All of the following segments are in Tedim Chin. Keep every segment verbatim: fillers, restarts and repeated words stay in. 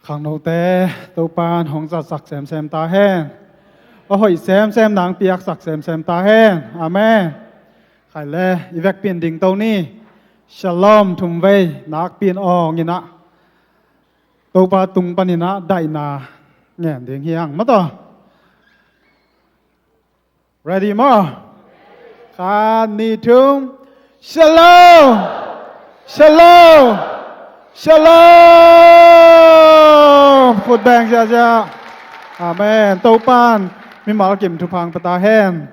Khangnote, Topan hong zatsak semsem ta hen. A hoih semsem nang piaksak semsem ta hen. Amen. Khai le, i vekpi in dingto ni. Shalom thumvei nakpi in awng in ah, Topa tung panin ah daihna ngen ding hi hang maw taw. Ready maw? Khat, nih, thum. Shalom! Shalom! Shalom! Khut beng ziahziah. Amen. Topan mimal kim thupha hong pia ta hen.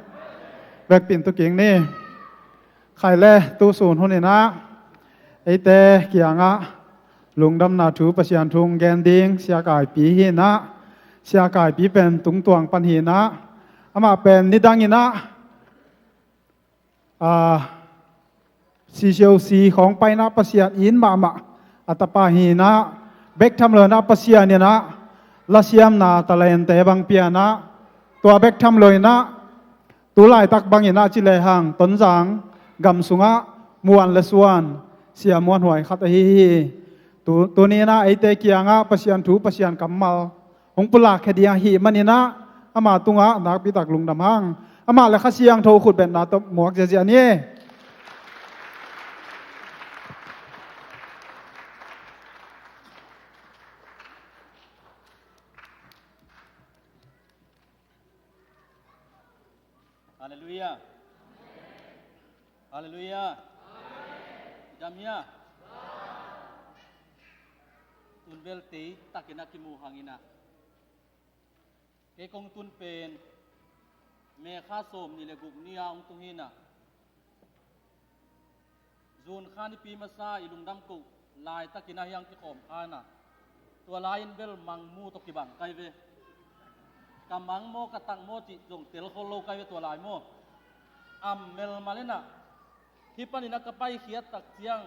Vekpi in tu kik ni. Khai le, tu sun hun in ah eite kiangah lungdamna thu, Pasian thu hong gen ding Sia Kaipi hi in ah, Sia Kaipi pen Tungtuang pan hi in ah, amah pen nidang in ah, ah, C C O C khawng pai in ah Pasian it mahmah a tapa hi in ah, bek tham lo in ah Pasian in ah lasiamna talente bang pia in ah, tua bek tham lo in ah, tu laitak bang in ah ci lehang Tonzang gam sungah muan le suan Sia Muan Huai khat ahi hi. Tu, tuni in ah eite kiangah Pasian thu, Pasian kammal hong pulak khia ding ahih manin ah, ama tungah nakpi tak lungdam hang. Amah le Kha Siangtho khutbetna tawh muak ziahziah ni. Halleluiah. Halleluiah. I dam hia? Tun bel tei takin a kimu hang in ah, kei kong tun pen May kha sawmnih le guk ni-a hong tung hi in ah, June kha nipi masa i lungdam koh laitakin ah hiang kikhawm kha in ah, tua lai-in bel mangmu tawh kibang kai ve. Ka mang maw, ka tak maw cih zong telkhol lo kai ve tua lai maw. Am melmal in ah, hih panin ah ka paikhiat tak ciang,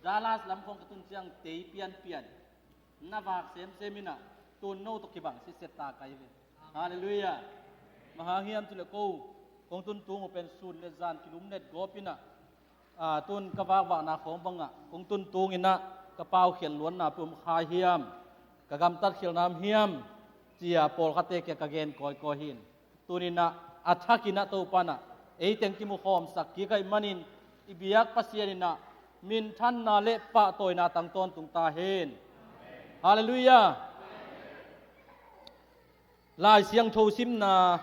Dallas lam khawng ka tun ciang tei pianpian na vak semsem in ah, tun no tawh kibang sitset ta kai ve. Halleluiah. Bang hang hiam cih leh ko, kong tun tung uh pen sun le zan kilum net gawp in ah, ah, tun ka vakvakna khawng bangah kong tun tung in ah ka paukhiat luanna pen om kha hiam, ka gamtat khialhna om hiam, ci-a pawlkhatte kiang ka gen kawikawi hi in. Tuni in ah a thakin ah Topan ah ei teng kimukhawmsak kik ahih manin, i biak Pasian in ah minthanna le pahtawina tang tawntung ta hen. Halleluiah. Lai Siangtho simna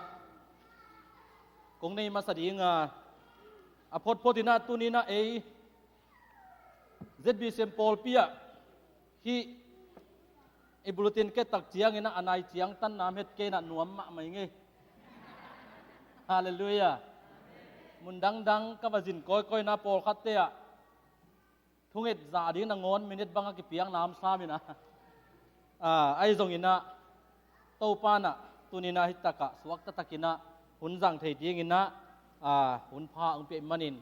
kong nei masa ding a, a photphot in ah tuni in ah ei Z B C M pawlpi ah hih i bulletin ka et tak ciangin ah a nai ciangtan nam het kei in ah nuam mahmah ing ei. Halleluiah. Mun dangdang ka va zin kawikawi in ah pawlkhatte ah thunget zah ding nangawn minute bang a kipiakna om sam in ah, ah, ahi zongin ah Topan ah tuni in ah hih takah suakta takin ah hun zang thei dingin ah, ah, hun pha hong pia ahih manin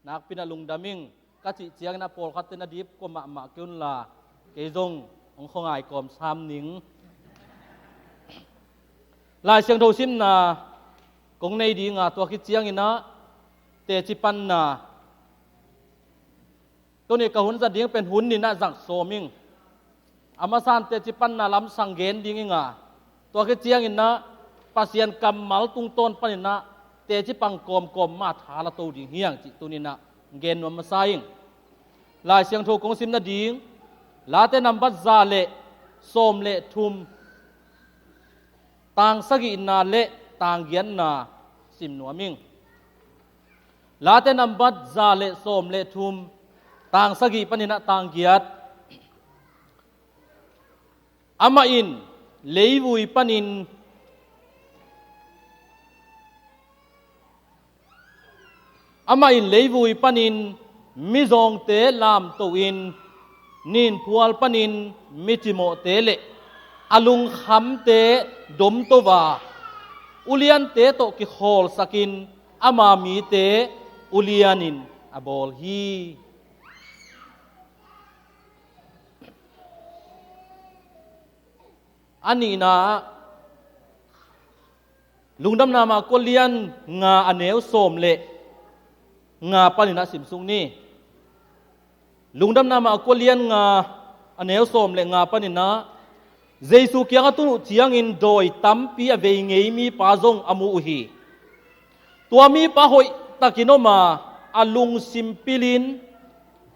nakpi in ah lungdam ing. Ka cih ciangin ah pawlkhatte na dip kua mahmah kei unla, kei zong hong khuangai kawm sam ning. Lai Siangtho simna kong nei ding a, tua khit ciangin ah teci panna. Tuni ka hun zat ding pen hun nih in ah zang sawm ing. A masa in teci panna lamsang gen ding ing a, tua khit ciangin ah Pasian kammal tungtawn panin ah teci pang kawmkawm mah tha la to ding hi hang cih tuni in ah gen nuam masa ing. Lai Siangtho kong sim nading, Late nambat za le sawm le thum, tang sagihna le tang giatna sim nuam ing. Late nambat za le sawm le thum, tang sagih panin ah tang giat. Amah in leivui panin, amah in leivui panin mizawngte lamto in, ninphual panin micimawhte le a lungkhamte domto a, uliante tawh kikhawlsakin ama mite ulianin a bawl hi. A nihna ah, Lungdamna Marka lian nga a neu sawm le nga panin ah simsuk ni. Lungdamna Marka lian nga a neu sawm le nga panin ah, Jesu kiangah tun uh ciangin dawi tampi a vei ngei mipa zong a mu uh hi. Tua mipa hoihtakin om a, a lungsim pilin,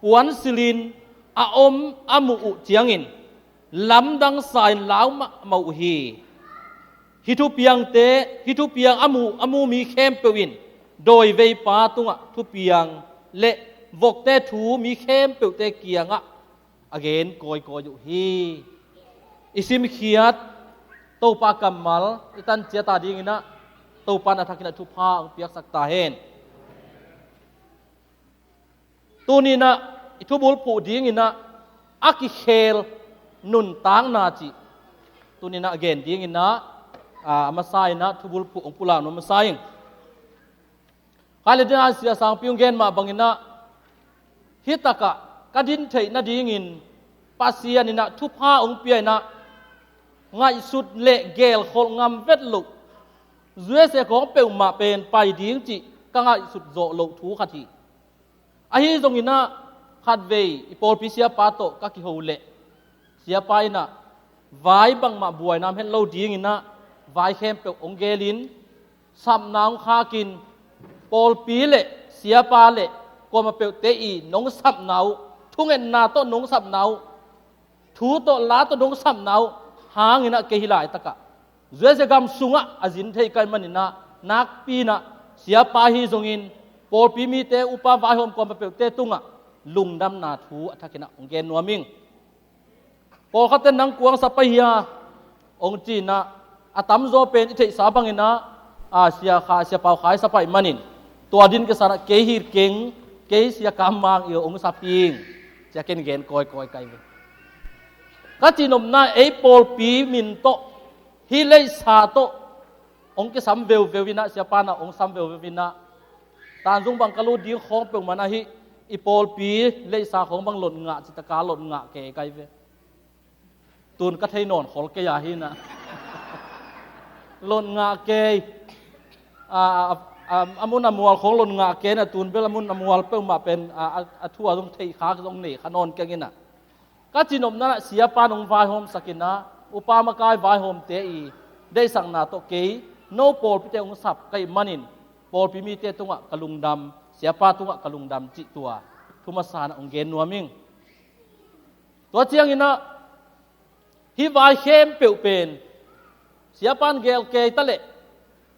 puansilin a om a muh uh ciangin lamdang sa-in lau mahmah uh hi. Hih thupiangte, hih thupiang a mu, a mu mi khempeuh in dawi veipa tungah thupiang le vokte thu mi khempeuhte kiangah a gen kawikawi uh hi. I simkhiat Topa kammal i tan ciat a dinginah Topa in a thakinah thupha hong piaksak ta hen. Tuninah i thubulphuh dinginah a kikhel nuntakna cih tuninah a gen dinginah, a, a masa inah thubulphuh hong pulak nuam masa ing. Khai le dina sia sangpi hong gen mah banginah hih takah ka din theih nadingin Pasian inah thupha hong pia inah ngaihsut le gelkholh ngam vet loh, U S A khawng peuhmah pen pai ding cih ka ngaihsut zawh loh thu khat hi. Ahi zonginah khatvei i pawlpi siapa tawh ka kiho leh siapa inah vai bangmah buaina om het lo dinginah vai khempeuh hong gelin sapna hong khakin pawlpi le siapa le kuamah peuhte i nong sapna uh, thungetna tawh nong sapna uh, thu tawh la tawh nong sapna uh hanginah kei hih laitakah U S A gam sungah a zin thei ka hih maninah nakpi inah siapa ahi zongin pawlpi mite upa vaihawm kuamah peuhte tungah lungdamna thu a thakinah hong gen nuam ing. Pawlkhatte nang kuang sa pai hia hong ci inah a tamzaw pen i theihsa banginah, a, sia kha, sia pau khai sa pai manin tua din ka sanah kei hi keng, kei sia kam mang i hong sa ping cia ken gen kawikawi kai ve. Ka cihnopna ei pawlpi min tawh hih leisa tawh hong kisam veuveu inah siapa inah hong sam veuveu inah Tanzung bang ka lut ding khawng peuhmah inah hih i pawlpi leisa khawng bang lot ngah citaka lot ngah kei kai ve. Tun ka thei nawn khol kei a hinah lot ngah kei. A, a, a, a mun a mual khawng lot ngah kei inah tun bel a mun a mual peuhmah pen a, a, a thu a zong theih kha zong nei kha nawn keng inah ka cihnopna inah siapa in hong vaihawmsak inah upa makai vaihawmte i deihsakna tawh kei no pawlpite hong sap ka hih manin pawlpi mite tungah ka lungdam, siapa tungah ka lungdam cih tua thu masa inah hong gen nuam ing. Tua cianginah hih vai khempeuh pen siapa in gel kei ta leh,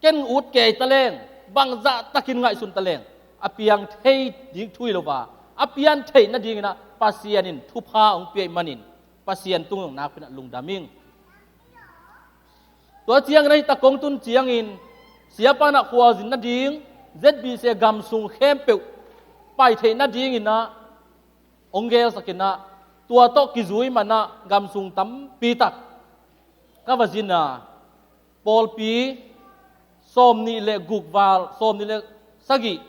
ken ut kei ta leng, bangzah takin ngaihsun ta leng a piang thei ding thu hi lo a, a pian theih nadinginah Pasian in thupha hong pia ih manin Pasian tung zong nakpi inah lungdam ing. Tua cianginah hih tak kong tun ciangin siapa inah khualzin nading Z B C gam sung khempeuh pai theih nadinginah hong gelsak inah tua tawh kizui manah gam sung tampi tak ka va zin a, pawlpi sawm nih le guk val, sawm nih le sagih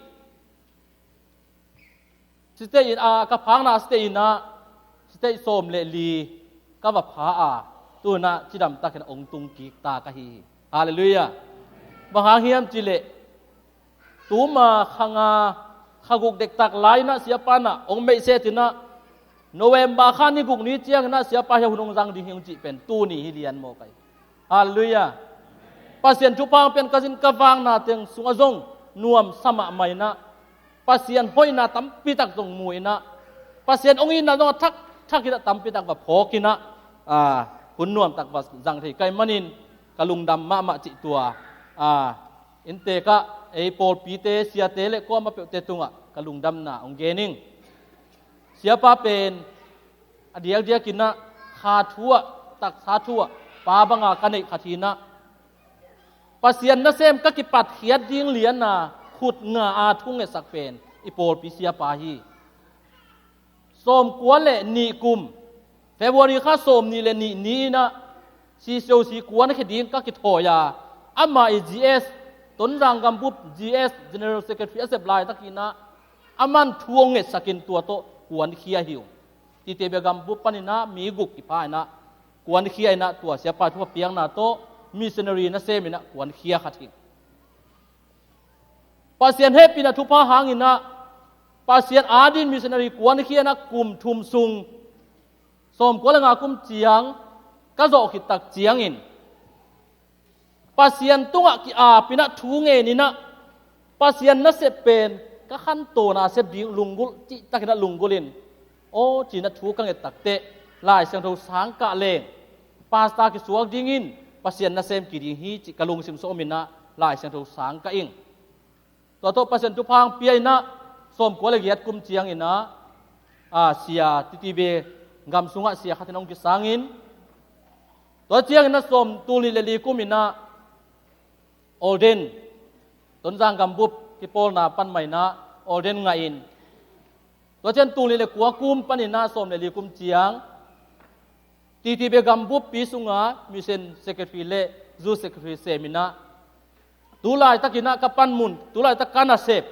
state in, a, ka phakna state inah state sawm le li ka va pha a, tunah cidam takin hong tung kik ta ka hi hi. Halleluiah. Bang hang hiam cih leh tuma kha nga kha guk dektak lai inah siapa inah hong meihset inah November kha ni guk ni cianginah siapa hia hun hong zang ding hi hong cih pen tuni hi lian maw kai. Halleluiah. Pasian thupha hong pian ka zin ka vakna teng sungah zong nuamsa mahmah inah Pasian hoihna tampi tak zong mu inah Pasian hong itna zong a thakthak inah tampi tak va phawk inah, a, hun nuam tak va zang thei ka hih manin ka lungdam mahmah cih tua, a, inntekah ei pawlpite siate le kuamah peuhte tungah ka lungdamna hong gen ing. Siapa pen a diakdiakinah kha thu ah, taksa thu ah pa banga ka neih khat hinah Pasian nasem ka kipatkhiat ding liana khut nga a thu ngetsak pen i pawlpi siapa hi. Sawmkua le nih kum February kha sawm nih le nih ni inah C C O C kuankhia ding ka kithawi a, amah i G S, Tonzang gambup G S General Secretary a sep laitakinah aman thu hong ngetsakin tua tawh kuankhia hi uh. Tite bia gambup paninah mi guk kipha inah kuankhia inah tua siapa thupha piakna tawh missionary nasem inah kuankhia khat hi. Pasian hehpihna thupha hanginah Pasian adin missionary kuankhia inah kum thum sung sawmkua le nga kum ciang ka zawh khit tak ciangin Pasian tungah ki-ap inah thu ngen inah Pasian nasep pen ka khantawn a sep ding lunggulh cihtak inah lunggulh in aw ci-inah thu ka nget takteh Lai Siangtho sang kah leng pastor kisuak dingin Pasian nasem kik ding hi cih ka lungsim sung om inah Lai Siangtho sang kah ing. Tua tawh Pasian thupha hong pia inah sawmkua le giat kum ciang inah a, sia Titibe gam sungah sia khat in hong kisangin tua ciang inah sawm tul nih le li kum inah Olden Tonzang gambup kipawlna pan mah inah Olden ngah in tua ciang tul nih le kua kum pan inah sawm le li kum ciang Titibe gambuppi sunga mission secretary le zu secretary sem inah tu laitak inah ka panmun tu laitak ka nasep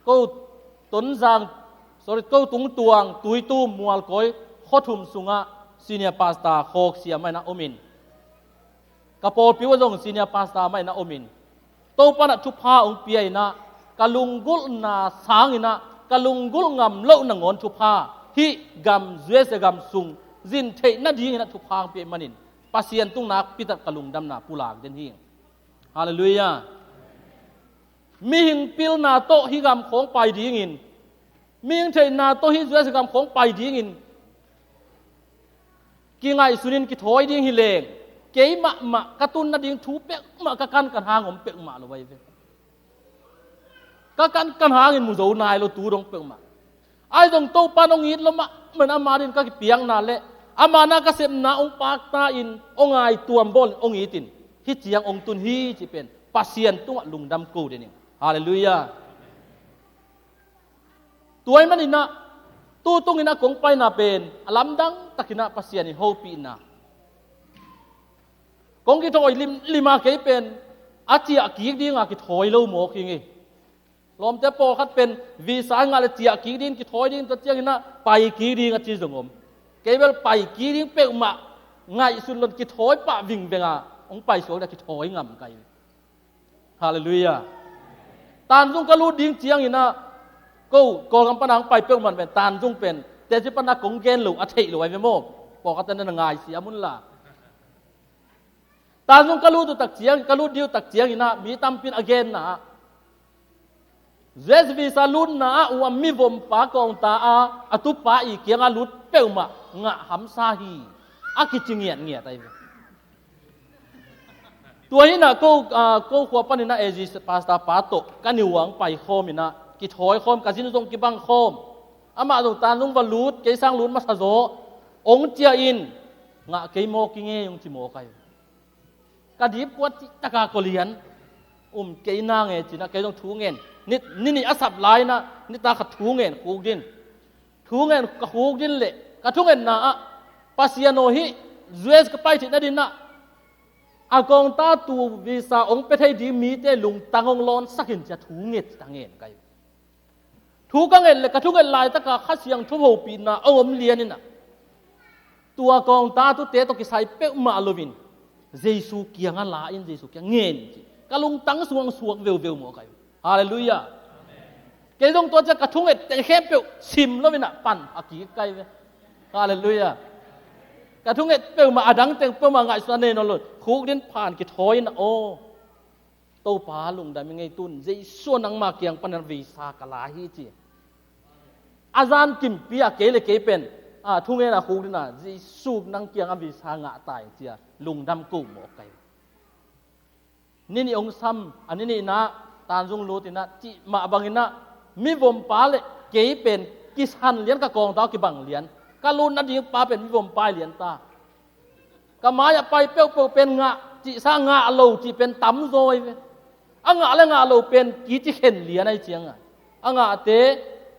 ko Tonzang, sorry, ko Tungtuang, Tuitum, Mualkoi khuathum sungah senior pastor khawk sia mah inah om in ka pawlpi uh ah zong senior pastor mah inah om in Topa inah thupha hong pia inah ka lunggulhna sang inah ka lunggulh ngam loh nangawn thupha hih gam U S A gam sung zin theih nading inah thupha hong pia manin Pasian tung nakpi tak ka lungdamna pulak den hi. Halleluiah. Mihing pilna tawh hih gam khawng pai dingin mihing theihna tawh hih U S A gam khawng pai dingin kingaihsun in kithawi ding hi leng kei mahmah ka tun nading thu peuhmah ka kankan hang om peuhmah lo ahi ve. Ka kankan hangin mu zo nai lo tu dong peuhmah. Ahi zong Topa in hong it lo mahmah in ama din ka kipiakna le ama na ka sepna hong pakta in hong ngaituam bawl in hong it in hih ciang hong tun hi cih pen Pasian tungah lungdam ko den ing. Halleluiah. Tua ahih manin ah tu tung inah kong paina pen a lamdang takin ah Pasian in hopihna kong kithawi limlim a kei pen a ciah kik dinga kithawi lo mawk hi ing. Lawmte pawlkhat pen visa ngah le ciah kik ding kithawi ding tua ciang inah pai kik ding a ci zong om. Kei bel pai kik ding peuhmah ngaihsun lo in kithawi pah vingveng a hong paisuak le kithawi ngam ka hi. Halleluiah. Tanzung ka lut ding ciang inah ko Kawlgam pana hong pai peuhmah pen Tanzung pen teci pana kong gen lo a theih lo ahi ve maw? Pawlkhat in na ngaisiam unla. Tanzung ka lut uh tak ciang ka lut ding uh tak ciang inah mi tampi in a genna ah U S visa lutna ah uam mivompa kawngta a a tupa i kiangah lut peuhmah ngah hamsa hi a kici ngiatngiat ahi ve. Tua hi inah ko, ah, ko khua panin ah A G pastor pa tawh ka niuang pai khawm inah kithawi khawm ka zin zong kibang khawm. Amah zong Tanzung va lut kei sang lut masa zaw hong ciah in ngah kei mawk ing e hong ci mawk ahi ve. Ka dipkuat cihtaka kolian um kei nang e cinah kei zong thu ngen. Ni, ni nih a sap lai inah nitak khat thu ngen khuk din. Thu ngen ka khuk din leh ka thungetna ah Pasian aw hih U S ka pai theih nading ah a kawngta tu visa hong pia thei ding mite lungtang hong lawnsak in cia thu nget ka ngen ka hi. Thu ka nget le ka thunget laitaka Kha Siangtho hopihna a om lian inah tua kawngta tute tawh kisai peuhmah loin Jesu kiangah la in Jesu kiang ngen ci ka lungtang sungah suak veuveu maw ka hi. Halleluiah. Kei zong tua ciah ka thunget teng khempeuh sim lo inah pan a kik ka hi ve. Halleluiah. Ka thunget peuhmah a dang teng peuhmah ngaihsun a nei nawn lo khuk din phan kithawi inah aw Topa lungdam i ngei tun Jesu nangma kiang panin visa ka la hi ci. A zan kimpi a kei le kei pen a thungen a khuk dina Jesu nang kiang a visa ngah ta in cia lungdam ko mawk ka hi. Ni nih hong sam a ni nihna Tanzung lut inah cih mah bang inah mivompa le kei pen kisan lian ka kawngta kibang lian ka lut nading pa pen mivompa hi lian ta. Ka mai-ah pai peuhpeuh pen ngah cihsa ngah lo cih pen tamzaw hi ve. A ngah le ngah lo pen kici khen lian ahi cianga a ngahte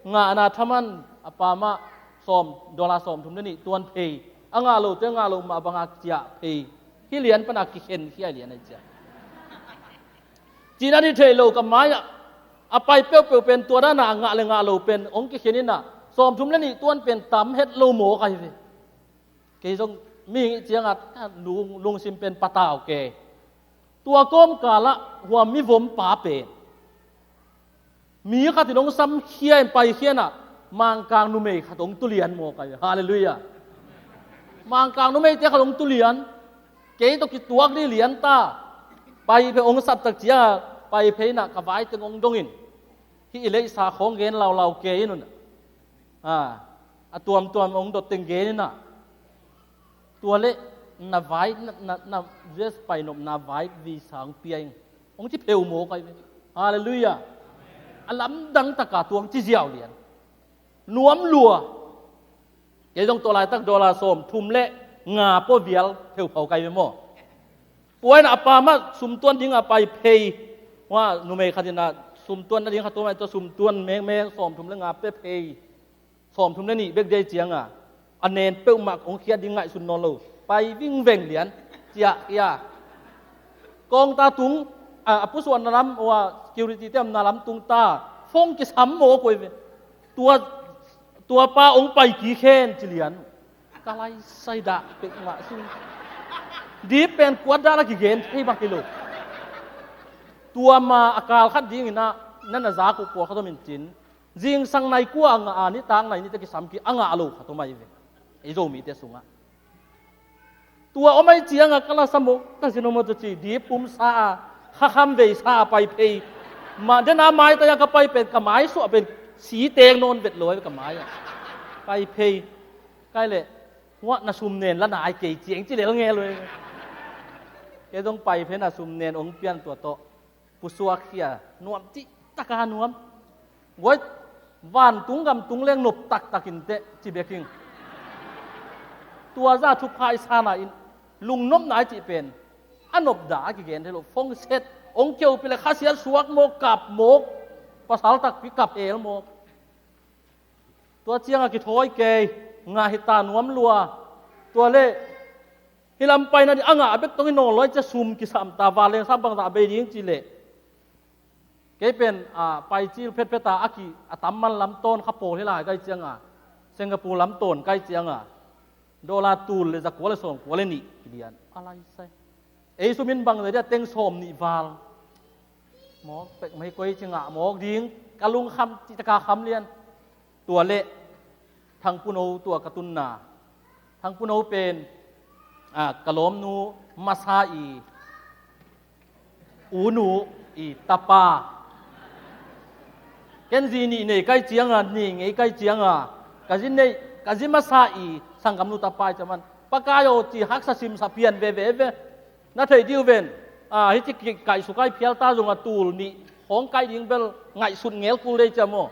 ngahna thaman a pamah sawm dollar sawmthum le nih tuan phei. A ngah lote ngah lo mah banga ciah phei. Hih lian pana kikhen khia lian ahi ciang cihna dih theih lo ka mai-ah a pai peuhpeuh pen tua dana a ngah le ngah lo pen hong kikhen inah sawmthum le nih tuan pen tam het lo mawk ahi ve. Kei zong mihing ih cianga lung, lungsim pen patau ke. Tua kawmkalah hua mivompa pen mi khatin hong samkhia in paikhia inah Mangkang numei khat hong tulian mawk ahi. Halleluiah. Mangkang numeite khat hong tu lian, kei tawh kituak ding lian ta. Pai phei hong sap tak ciang a, pai phei in ah ka vai teng hong dong in, hih i leisa khawng gen laulau kei in un ah, a tuamtuam hong dot teng gen in ah, tua leh na vai, na, na, na U S painopna vai visa hong pia ing, hong ci pheu mawk ai ve. Halleluiah. A lamdang taka tua hong ci ziau lian. Nuam lua. Kei zong tua laitak dollar sawmthum le nga pua vial pheuphau kai ve maw. Puaina a pa mah sumtuan ding a pai phei. Hua numei khat in ah sumtuan nading khat tua mah, tua sumtuan mengmeng sawmthum le nga pia phei. Sawmthum le nih bek dei ciang a, a nen peuhmah hong khiat ding ngaihsun nawn lo. Pai vingveng lian, ciah, ciah. Kawngta tung, a, a pusuahna lam, ua, security te omna lam tung ta, phone kisam mawk uh ai ve. Tua, tua pa hong pai kik hen ci lian. Ka lai sai dah peuhmah sung. Dip pen kuat dah la kigen thei bang hi lo. Tua ma a kal khat ding in ah, na na zak uh pawlkhat om in cin. Zingsang nai kua a ngah a, nitak nai nite kisam kik a ngah lo khat om ai ve. Ei Zomite sungah. Tua om ai ciang a ka la sa mawk, ka zin om a tu ci, dip pumsa a, khakham veisa a pai phei. Mah den a maitai a ka pai pen, ka mai suah pen, si teng nawn vet lo ai ve ka mai ah. Pai phei. Kai leh, huah na sum nen la nai kei ciang ci lel ngel lo ai ve. Kei zong pai phei na sum nen hong pian tua tawh. Pusuak khia, nuam cih taka nuam. Guai, vantung gamtung leng nop taktak in teh, ci bek ing. Tua zah thupha i sana in, lungnopna i cih pen, a nop dah a kigen thei lo, phone set, hong keupi le khasiat suak mawk, kap mawk, pasal takpi kap hel mawk. Tua ciang a kithawi kei, ngah hi ta nuam lua. Tua leh, hih lam paina ding a ngah a bek tawh i nawl lo ai cia sum kisam ta, vanleng sam bangzah bei ding ci leh. Kei pen, a, pai cil phetphet a, a ki, a tam man lam tawn kha pawl hi lai kai ciang a. Singapore lam tawn kai ciang a. Dollar tul le za kua le sawm kua le nih, kilian. A lai sai. Ei sum in bangzah dia teng sawm nih val. Mawk pek mai koi ci ngah mawk ding, ka lungkham cih taka kham lian. Tua leh, Thangpuno tua ka tunna. Thangpuno pen, a, ka lawmnu masa i, unu i tapa. Ken zi nih nei kai ciang a, nih ngei kai ciang a. Ka zi nei, ka zi masa i, sanggamnu tapa i caman. Pakai aw ci haksa simsa pian veve ve. Na theih dih uh ven, a, hih ci ki-, kaihsuk ai phial ta zong a tul nih, hong kai ding bel ngaihsut ngel kul dei cia maw.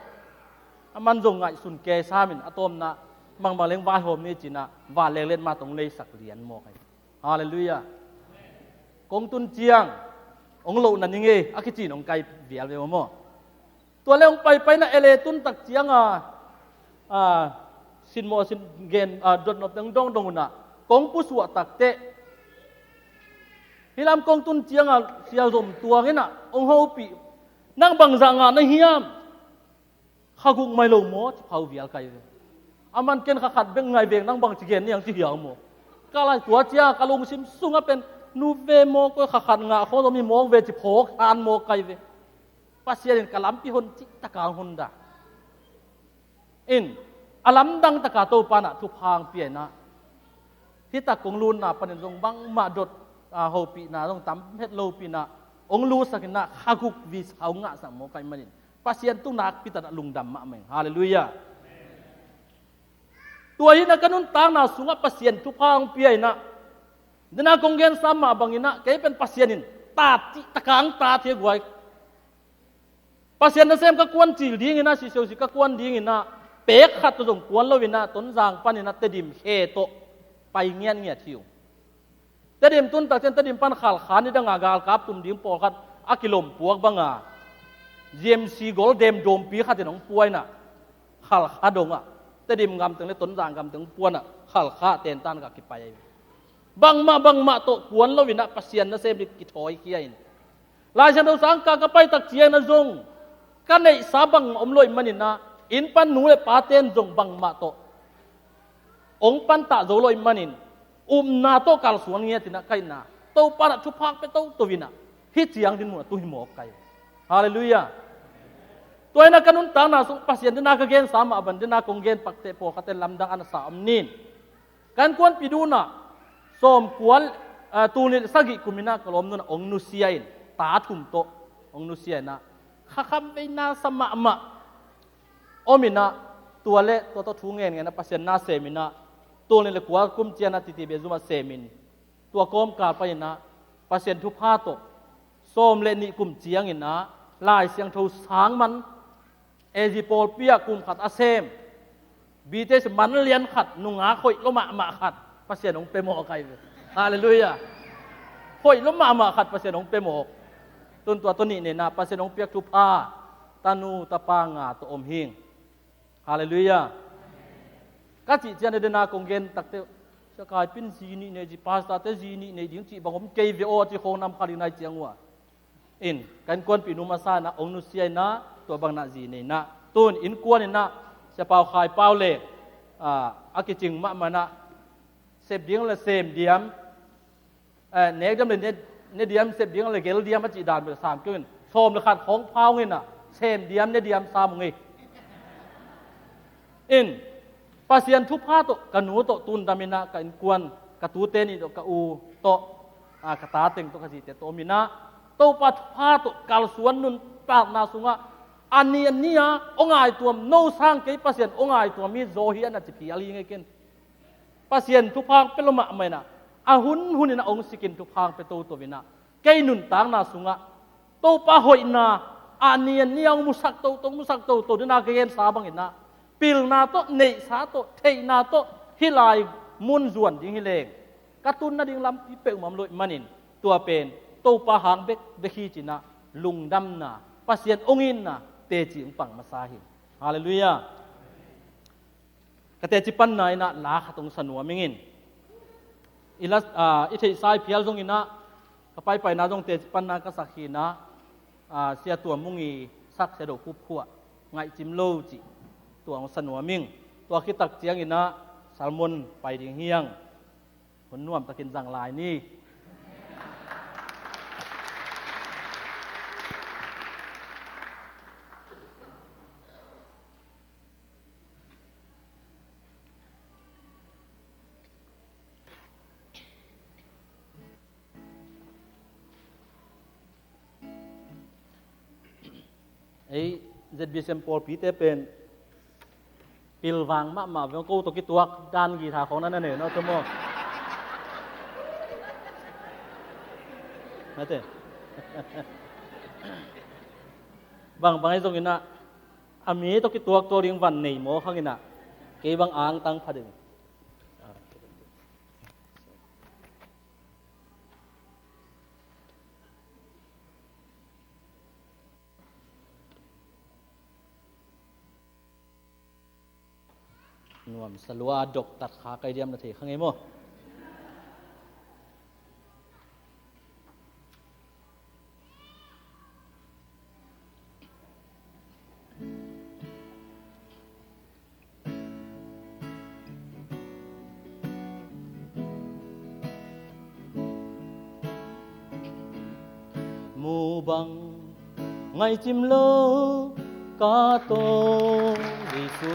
A man zong ngaihsun kei samin, a tawmna, mangbang leng vaihawm ni cina, vanleng let ma tong leisak lian maw kai. Halleluiah. Kong tun ciang, hong lohna ni ngei, a kicin hong kai vial ve maw. Tua le hong paipaina L A tun tak cianga, a, sinmawh sin gen, a, dotnop teng dongdong unah kong pusuah takteh, hih lam kong tun cianga sialzom tuanginah hong hopih, nang bangzah ngah na hiam? Kha guk mai lo maw? Ci phau vial kai ve. A man ken kha khat bek ngai veng, nang bangci gen niang ci hiau maw? Ka lai tua cia ka lungsim sungah pen nu ve maw, koi kha khat ngah khawng zong mi mawk ve ci phawk han maw kai ve. Pasian in ka lampi hon cih taka hon dah. In, a lamdang taka Topa nah thupha hong pia inah, hih tak kong lunna panin zong bangmah dot, a, hopihna zong tam het lopihnah hong lusak inah kha guk visa hong ngahsak maw kai manin Pasian tung nakpi tanah lungdam mahmah ing. Halleluiah. Tua hinah ka nuntakna sungah Pasian thupha hong pia inah, dena kong gensa mah banginah kei pen Pasian in tat cih taka hong tat hi a guai. Pasian nasem ka kuan cil dinginah, sisiosi ka kuan dinginah, pek khat tawh zong kuan loinah Tonzang paninah Tedim khe tawh pai ngiatngiat hi uh. Tedim tun tak cian Tedim pan Khalkha nidanga galkap tum ding pawlkhat a kilompuak banga G M C gol dem dawmpi khatin hong puainah Khalkha dongah, Tedim gamteng le Tonzang gamteng hong puanah Khalkha tentan ka kipai ahi. Bangmah bangmah tawh kuan loinah Pasian nasem ding kithawikhia in. Laisiangtho sangka ka paitak ciangna zong ka neihsa bang om loih maninah, inn pan nu le paten zong bangmah tawh hong pantah zo loih manin, upna tawh kalsuan ngiatinah kaihna Topa nah thupha pia toto inah hih ciang dinmunah tu hi mawk kai. Halleluiah. Tua inah ka nuntakna sung Pasian dena ka gensa mah ban dena kong gen pakteh pawlkhatte lamdang a nasa om nin. Kan kuanpi dunah sawmkua, ah, tul nih le sagih kum inah ka lawm nunah hong nusia in, ta thum tawh hong nusia inah, kha khamveina sa mahmah om inah, tua le tua tawh thu ngen ngen ah Pasian na sem inah, tul nih le kua kum cianah titi bia zumah sem in, tua kawmkal pan inah Pasian thupha tawh sawm le nih kum ciang inah Lai Siangtho sang man, A Z pawlpi ah kum khat a sem, B T S man lian khat, nungak hoih lua mahmah khat Pasian hong pia mawk ahi ve. Halleluiah. Hoih lua mahmah khat Pasian hong pia mawk. Tun tua tawh nih nei inah Pasian hong piak thupha tanu tapa nga tawh om hing. Halleluiah. Ka cih ciang a dena kong gen takte, Sia Kaipi in zi nih nei, zi pastor te zi nih nei ding cih bang om kei ve aw, a ci khawng nam khat ding nai ciang uh a. In, kan kuanpi nu masa inah hong nusia inah, tua bang inah zi nei inah, tun innkuan inah Sia Pau Khai Pau le, ah, a kicing mahmah inah, sep ding le sem diam, eh, nek diam le ne, ne diam, sep diam le gel diam a cih dan bel sam kei un. Sawm le khat khawng pha ung inah, sem diam ne diam sam ung ei. In, Pasian thupha tawh ka nu tawh tundam inah, ka innkuan, ka tute nih tawh, ka u tawh, ah, ka ta teng tawh, ka zite tawh om inah, Topa thupha tawh kalsuan nuntakna sungah a ni a ni-a hong ngaituam, no sang kei Pasian hong ngaituam hi zaw hi a na ci phial hi ngei ken. Pasian thupha hong pia lua mahmah inah, a hunhun inah hong sikin thupha hong pia toto inah, kei nuntakna sungah Topa hoihna a ni a ni-a hong musak toto, hong musak toto ding a ka gensa bang inah, pilna tawh, neihsa tawh, theihna tawh hih lai mun zuan ding hi leng, ka tun nading lampi peuhmah om lo ahih manin, tua pen Topa hang bekbek hi ci inah, lungdamna, Pasian hong itna teci hong pang masa hi. Halleluiah. Ka teci panna inah la khat hong sa nuam ing in. I la, ah, i theihsa i phial zong inah, ka paipaina zong teci panna ka sak hi inah, ah, Sia Tuam Mung i sak Sia Do Khup Khua, Ngaihcim Lo cih, tua hong sa nuam ing. Tua khit tak ciang inah sermon pai ding hi hang. Hun nuamtakin zang lai ni. Ei, Z B C M pawlpite pen pilvang mahmah ve, ko tawh kituak dan guitar khawng na na nei na thu maw? Mate. Bangbang ahi zong inah, a mi tawh kituak tuak ding van nei mawk hang inah, kei bang angtang pha ding. Nuamsa lua, dok tat kha kai diam na thei kha ngei maw? Mu bang ngaihcim lo ka tawh Jesu,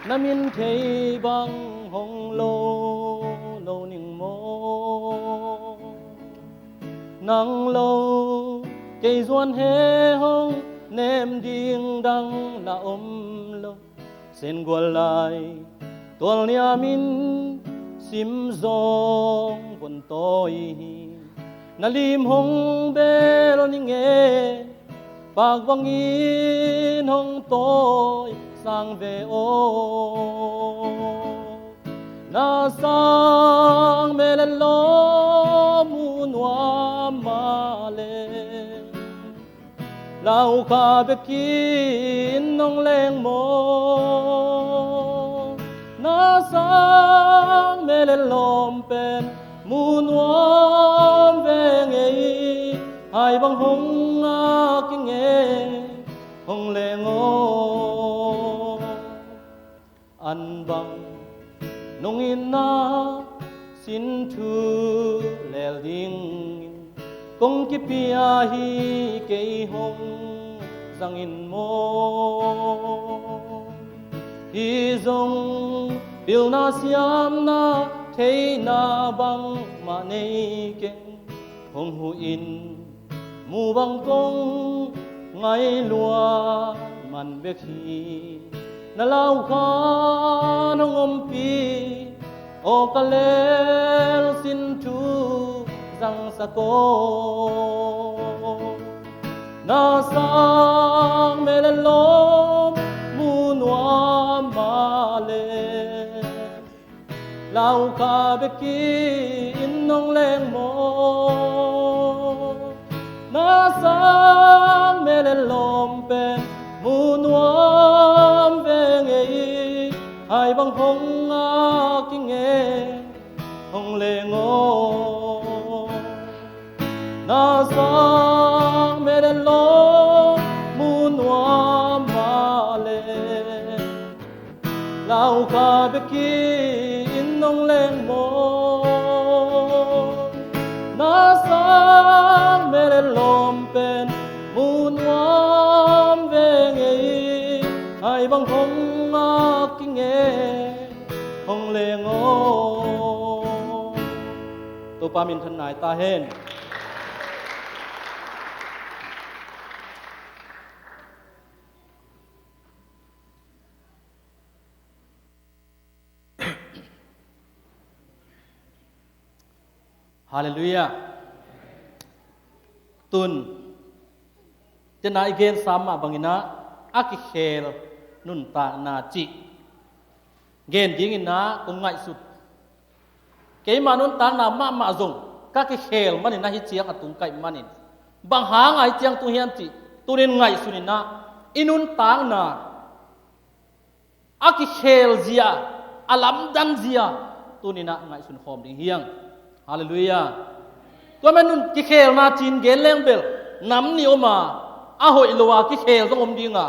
na min thei bang hong lo lo ning maw? Nang lo kei zuan he hong nem ding dang na om lo. Sen gual lai tual niam in sim zong vun tawi hi. Na lim hong bel ning e, pak bangin hong tawi sang ve aw. Na sang mel et lawm mu nuam mah leh, lau kha bekin nong leng maw? Na sang mel et lawm pen mu nuam ve ngei, hai bang hong ngak i ngei, hong leng aw. An bang nong itna sin thu lel dingin kong kipia hi, kei hong zang in maw? Hi zong Pilna siamna theihna bangmah nei keng, hong huh in mu bang kong ngaih lua man bek hi. Na lau khan hong ompih, aw ka lel sin thu zangsak aw. Na sang mel lawm mu nuam mah leh, lau kha bek in hong leng maw. Na sang mel lawm pen mu nuam ve ngei, hai bang hong ngak i nge, hong leng aw. Na sang mel lawm mu nuam mah leh, lau kha bek in hong leng maw. Na sang mel lawm pen mu nuam ve ngei, hai bang hong ngak i nge, hong leng aw. Topa minthan nai ta hen. Halleluiah. Tun tena i gen sam mah bangin ah, a kikhel nuntakna cih gen dingin ah kong ngaihsut. Keima nuntakna mahmah zong ka kikhel manin ah hih ciang a tung ka hih manin, bang hanga hih ciang tung hiam cih tunin ngaihsun in ah, i nuntakna a kikhel zia, a lamdang zia tunin ah ngaihsun khawm ding hi hang. Halleluiah. Tua manin kikhelna ci-in gen leng bel nam nih om a, a hoih lo a kikhel zong om ding a,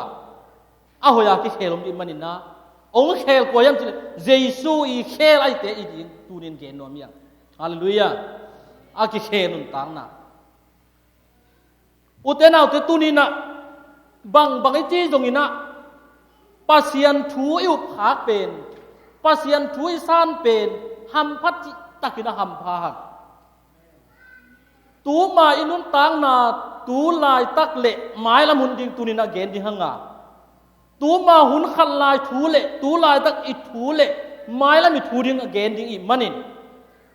a hoih a kikhel om ding manin ah, hong khel kua hiam cih leh Jesu i khel ahihte i ding tunin gen nuam hi hang. Halleluiah. A kikhel nuntakna. Ute naute, tuni-in ah bangbang i ci zongin ah, Pasian thu i upkhak pen, Pasian thu i san pen hampha cihtakin a hampha hang. Tuma i nuntakna tu laitak le mailam hun ding tuni-in ah gen ding hang a, tuma hun khat lai thu le tu laitak i thu le mailam i thu ding a gen ding i hih manin,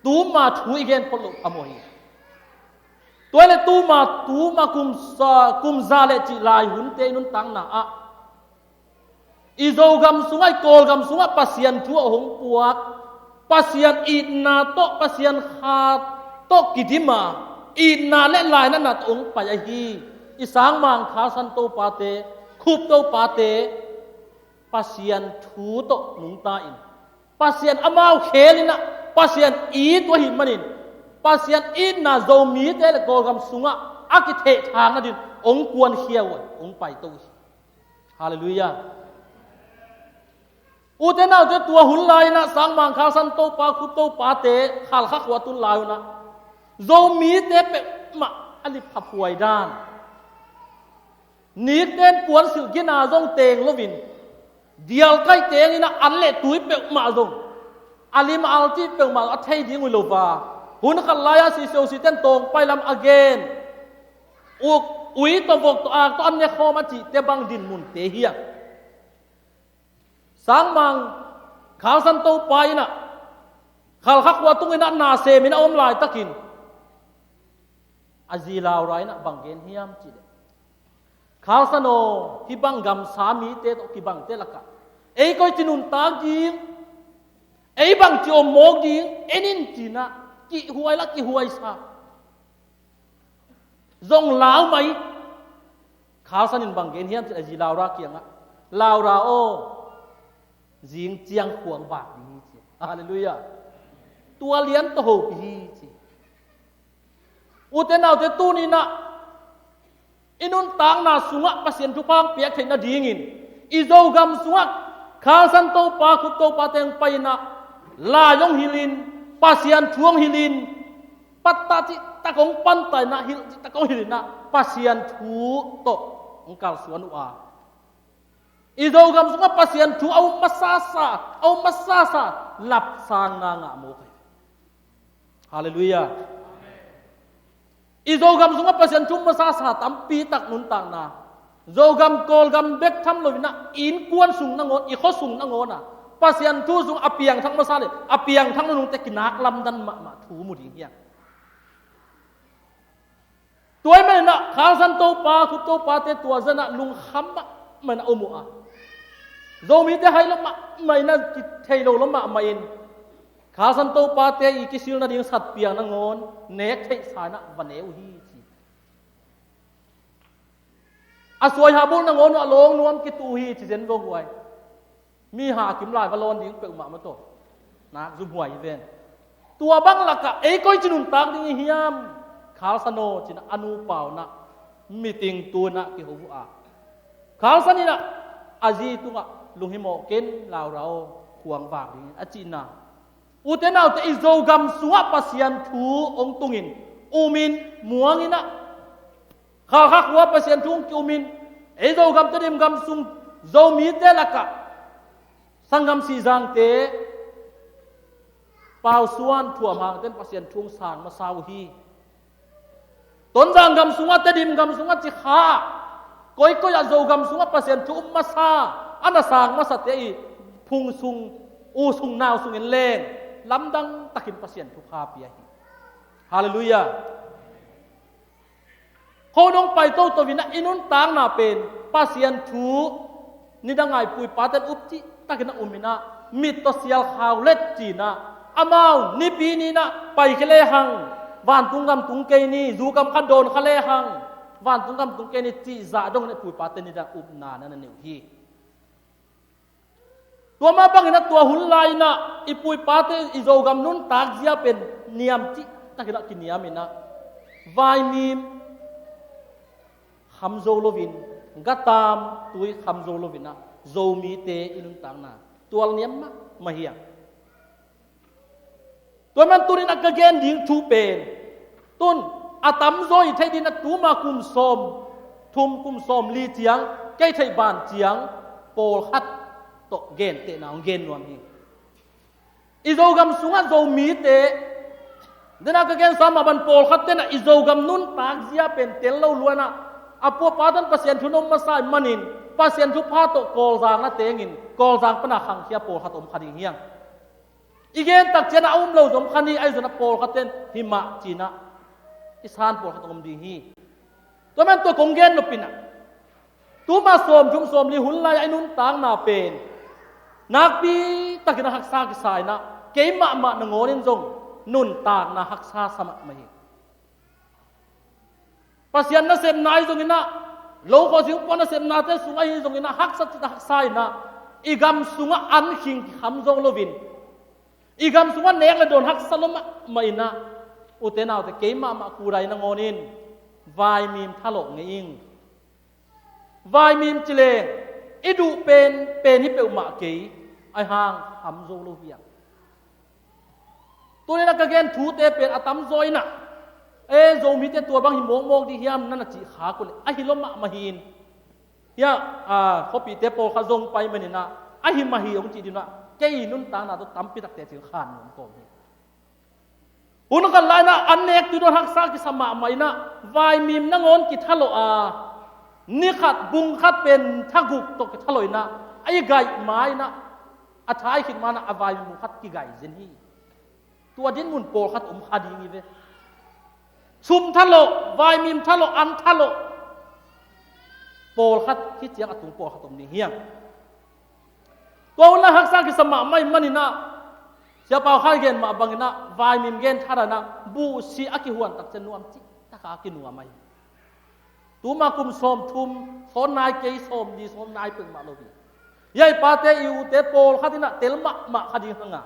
tuma thu i gen phot loh phamawh hi. Tua hi leh tuma, tuma kum za, kum za le cih lai hunte i nuntakna ah, i Zogam sungah, i Kawlgam sungah Pasian thu a hong puak, Pasian itna tawh, Pasian kha tawh kidim a, itna le lainatna tawh hong pai ahi i Sangmang Khalsan Topate, Khup Topate, Pasian thu tawh nungta in, Pasian amau khel in ah, Pasian it uh ahih manin, Pasian itna Zomite le Kawlgam sungah a kithehthang nadin hong kuankhia uh a, hong paito uh hi. Halleluiah. Ute naute, tua hun lai-in ah Sangmang Khalsan Topa, Khup Topate Khalkha khua tun lai-un ah, Zomite peuhmah a liphaphuai dan, nikten puansilh gina zong teng loin, dialkaih tengin ah an le tui peuhmah zong, a lim a al cih peuhmah a thei ding uh hi lo a, hun khat lai-a sisiositen tawngpai lam a gen, uk, ui tawh, vok tawh, ak tawh an ne khawm a cihte bang dinmunte hi a. Sangmang Khalsan Topa in ah Khalkha khua tungin ah na semin a om laitakin, a zi Laura in ah bang gen hiam cih leh, Khalsan aw, hih bang gamsa mite tawh kibangte lakah ei koici nuntak ding, ei bangci om mawk ding en in, ci-in ah kihhuai la kihhuai sa zong lau mai. Khalsan in bang gen hiam cih leh a zi Laura kiangah, Laura aw, zing ciang khuang vak ding hi, ci. Halleluiah. Tua lian tawh hopih hi, ci. Ute naute, tuni-in ah i nuntakna sungah Pasian thupha hong piak theih nadingin, i Zogam sungah Khalsan Topa, Khup Topa teng pai-in ah, lai hong hilhin, Pasian thu hong hilhin, pattah cihtak hong pantah in ah, hilh cihtak hong hilhin ah, Pasian thu tawh hong kalsuan uh a, I Zogam sungah Pasian thu a um masasa, a um masasa, lapsang na ngah mawk hi. Halleluiah. I Zogam sungah Pasian thu masasa tampi tak nuntakna, Zogam Kawlgam bek tham loinah innkuan sung nangawn, i khua sung nangawnah Pasian thu sung a piangthak masa le a piangthak nanungte kinak lamdan mahmah thu mu ding hiang. Tua ahih maninah Khalsan Topa, Khup Topate tua zanah lungkham mahmah inah um uh a, Zomite hai lo mahmah inah kithei lo lo mahmah in Khalsan Topate i kisil nading satpiang nangawn nek theihsa inah va ne uh hi ci. A suaiha bulh nangawn uh a lawng nuam kitu hi ci zen vua huai. Mi ha kim lai va lawn ding peuhmah mataw. Nak zumhuai hi ven. Tua bang lakah ei koi ci nuntak ding i hiam? Khalsan aw cinah a nupa unah meeting tunah kiho uh a, Khalsan inah a zi tungah lunghimawh ken, laurau khuang vak dingin a cihna. Ute naute, i Zogam sungah Pasian thu hong tungin umin muanginah Khalkha khua Pasian thu hong kiumin, ei Zogam Tedim gam sung Zomite lakah Sanggam Sihzangte, Pau Suan, Thuam Hangte in Pasian thu hong sang masa uh hi. Tonzang gam sungah, Tedim gam sungah, Cikha ah, koikoi ah Zogam sungah Pasian thu um masa, a na sang masate i phung sung, u sung nau sungin leng lamdang takin Pasian thupha pia hi. Halleluiah. Kho dong pai toto inah i nuntakna pen Pasian thu nidang a i pu i pate in up cihtakinah um inah, mit tawh sial khau let cinah, amau nipi ninah paikhia lehang vantung gam tung kei ni, zugam kha dawn kha lehang vantung gam tung kei ni cih zah dongin i pu i pate nidang upna na na nei uh hi. Tua mah banginah tua hun lai-inah i pu i pate i Zogam nuntak zia pen niam cihtakinah kiniam inah, vaimim kham zo loin, gatam tui kham zo loinah Zomite i nuntakna tual niam mahmah hiang. Tua man tunin a ka gen ding thu pen, tun a tamzaw i theih dingin a tuma kum sawm thum, kum sawm li ciang kei theih ban ciang pawlkhat tawh gentehna hong gen nuam hi. I Zogam sungah Zomite, dena ka gensa mah ban pawlkhat tenah i Zogam nuntak zia pen tel lo luanah a pu a pa tan Pasian thu na um masa i manin Pasian thupha tawh Kawlzang na tengin Kawlzang pana khangkhia pawlkhat om kha ding hiang. I gen tak cianah a um lo zom kha ni, ahi zongin a pawlkhatten hi mah cinah i san pawlkhat om ding hi. Tua man tua kong gen nopinah tuma sawm thum sawm li hun lai-ah i nuntakna pen nakpi takin a haksa kisa inah, keimahmah nangawnin zong nuntakna haksa sa mahmah hi. Pasian nasepna ahi zonginah, lo khawh singpua nasepnate sung ahi zonginah haksa cita haksa inah, i gam sungah an khing kikham zo loin, i gam sungah nek le dawn haksa lo mahmah inah, ute naute, keimahmah kudai nangawnin vaimim thalawh ngei ing. Vaimim cileng i duh pen pen hi peuhmah kei, ahi hang kham zo lo hiang. Tuninah ka gen thute pen a tamzaw inah, e, Zomite tua bang hi mawkmawk dih hiam na na cih khak uh leh ahi lo mahmah hi-in, hiah, a, khuapihte pawlkhat zong pai maninah ahi mah hi hong cih dinah kei nuntakna tawh tampi takte cil khan nuam kawm hi. Hun khat lai-inah an nek tui dawn haksa kisa mahmah inah vaimim nangawn kithalawh a, ni khat bung khat pen thaguk tawh kithalawh inah a i gaih ma-inah, a tha i khit ma-inah a vaimim bung khat kigaih zen hi. Tua dinmun pawlkhat om kha ding hi ve. Sum thalawh, vaimim thalawh, an thalawh pawlkhat, hih ciang a tung pawlkhat om ding hiang. Tua hun lai haksa kisa mahmah i maninah, Sia Pau Khai gen mah banginah vaimim gen thadah inah buhsih a kihuan tak ciang nuam cih taka a kinuam ahi. Tuma kum sawm thum, sawn nai kei, sawm li sawn nai peuhmah lo hi. Hiah i pate i ute pawlkhat inah tel mahmah kha ding hanga,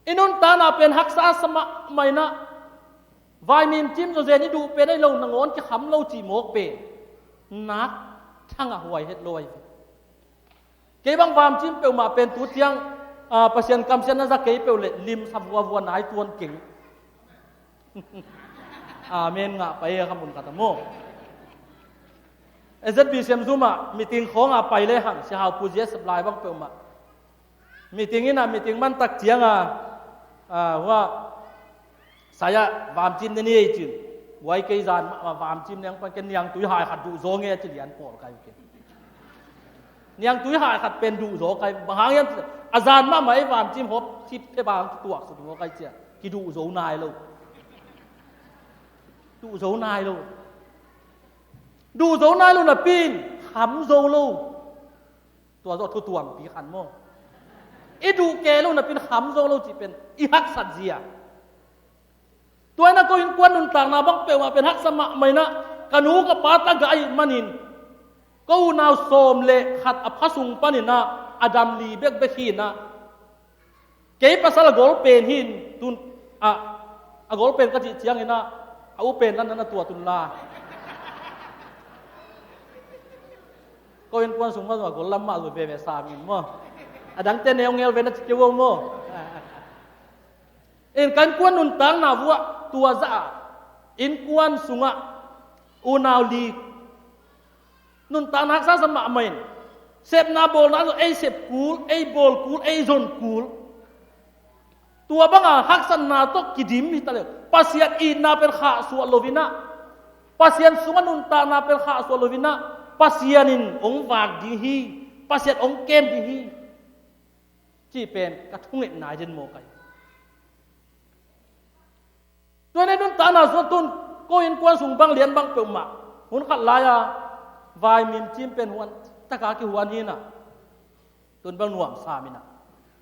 i nuntakna pen haksa sa mahmah inah, vaimim cim zawzen i duh pen ahi lo nangawn kikham lo cih mawk pen nak thangah huai het lo ahi ve. Kei bang vaimim cim peuhmah pen tu ciang, a, Pasian kamsiatna za kei peuh leh limsa vuavua nai tuan keng. Amen ngah pai e, kha mun khat a maw. A Z B C M zum ah meeting khawng a pai le hang, si hau pu zia sep lai bang peuhmah. Meeting in a meeting man tak ciang a, a, hua, saya vamcim ne ni ei cin. Wai kei zan mah, mah vamcim neng pan ken niangtui hai khat duh zaw nge ci lian pawl kai ke. Niangtui hai khat pen duh zaw kai. Bang hang hiam a zan mah mah ei vamcim hop sip te bang kituak suk zaw kai cia. Kiduh zo nai lo. Duh zo nai lo. Duh zo nai lo napi in kham zo lo. Tua zawh thu tuampi khan maw. I duh kei lo napi in kham zo lo cih pen i haksat zia. Tua in a ko innkuan nuntakna bang peuhmah pen haksa mahmah in a, ka nu ka pa tagah ahih manin ko unau sawm le khat a pha sung panin a, a dam li bekbek hi in a, kei pasal a gol pen hi in tun a, a gol pen ka cih ciangin a, a u pen nan nan a tuat un la. Ko innkuan sung mah zong a gol lam mah zong veve sam in maw. A dangte neu ngel ve na ci kei uh maw. In ka innkuan nuntakna vuah tua zah a, innkuan sungah unau li nuntakna haksa sa mahmah in, sepna bawlna zong ei sep kul, ei bawl kul, ei zon kul. Tua banga haksatna tawh kidim hi ta le, Pasian itna pen khahsuah lo in a, Pasian sungah nuntakna pen khahsuah lo in a, Pasian in hong vak ding hi, Pasian hong kem ding hi. Cih pen ka thungetna hi den maw kai. Tua in a nuntakna sung tun ko innkuan sung bang lian bang peuhmah. Hun khat lai-a vaimim cim pen huan taka kihuan hi in a. Tun bang nuam sam in a.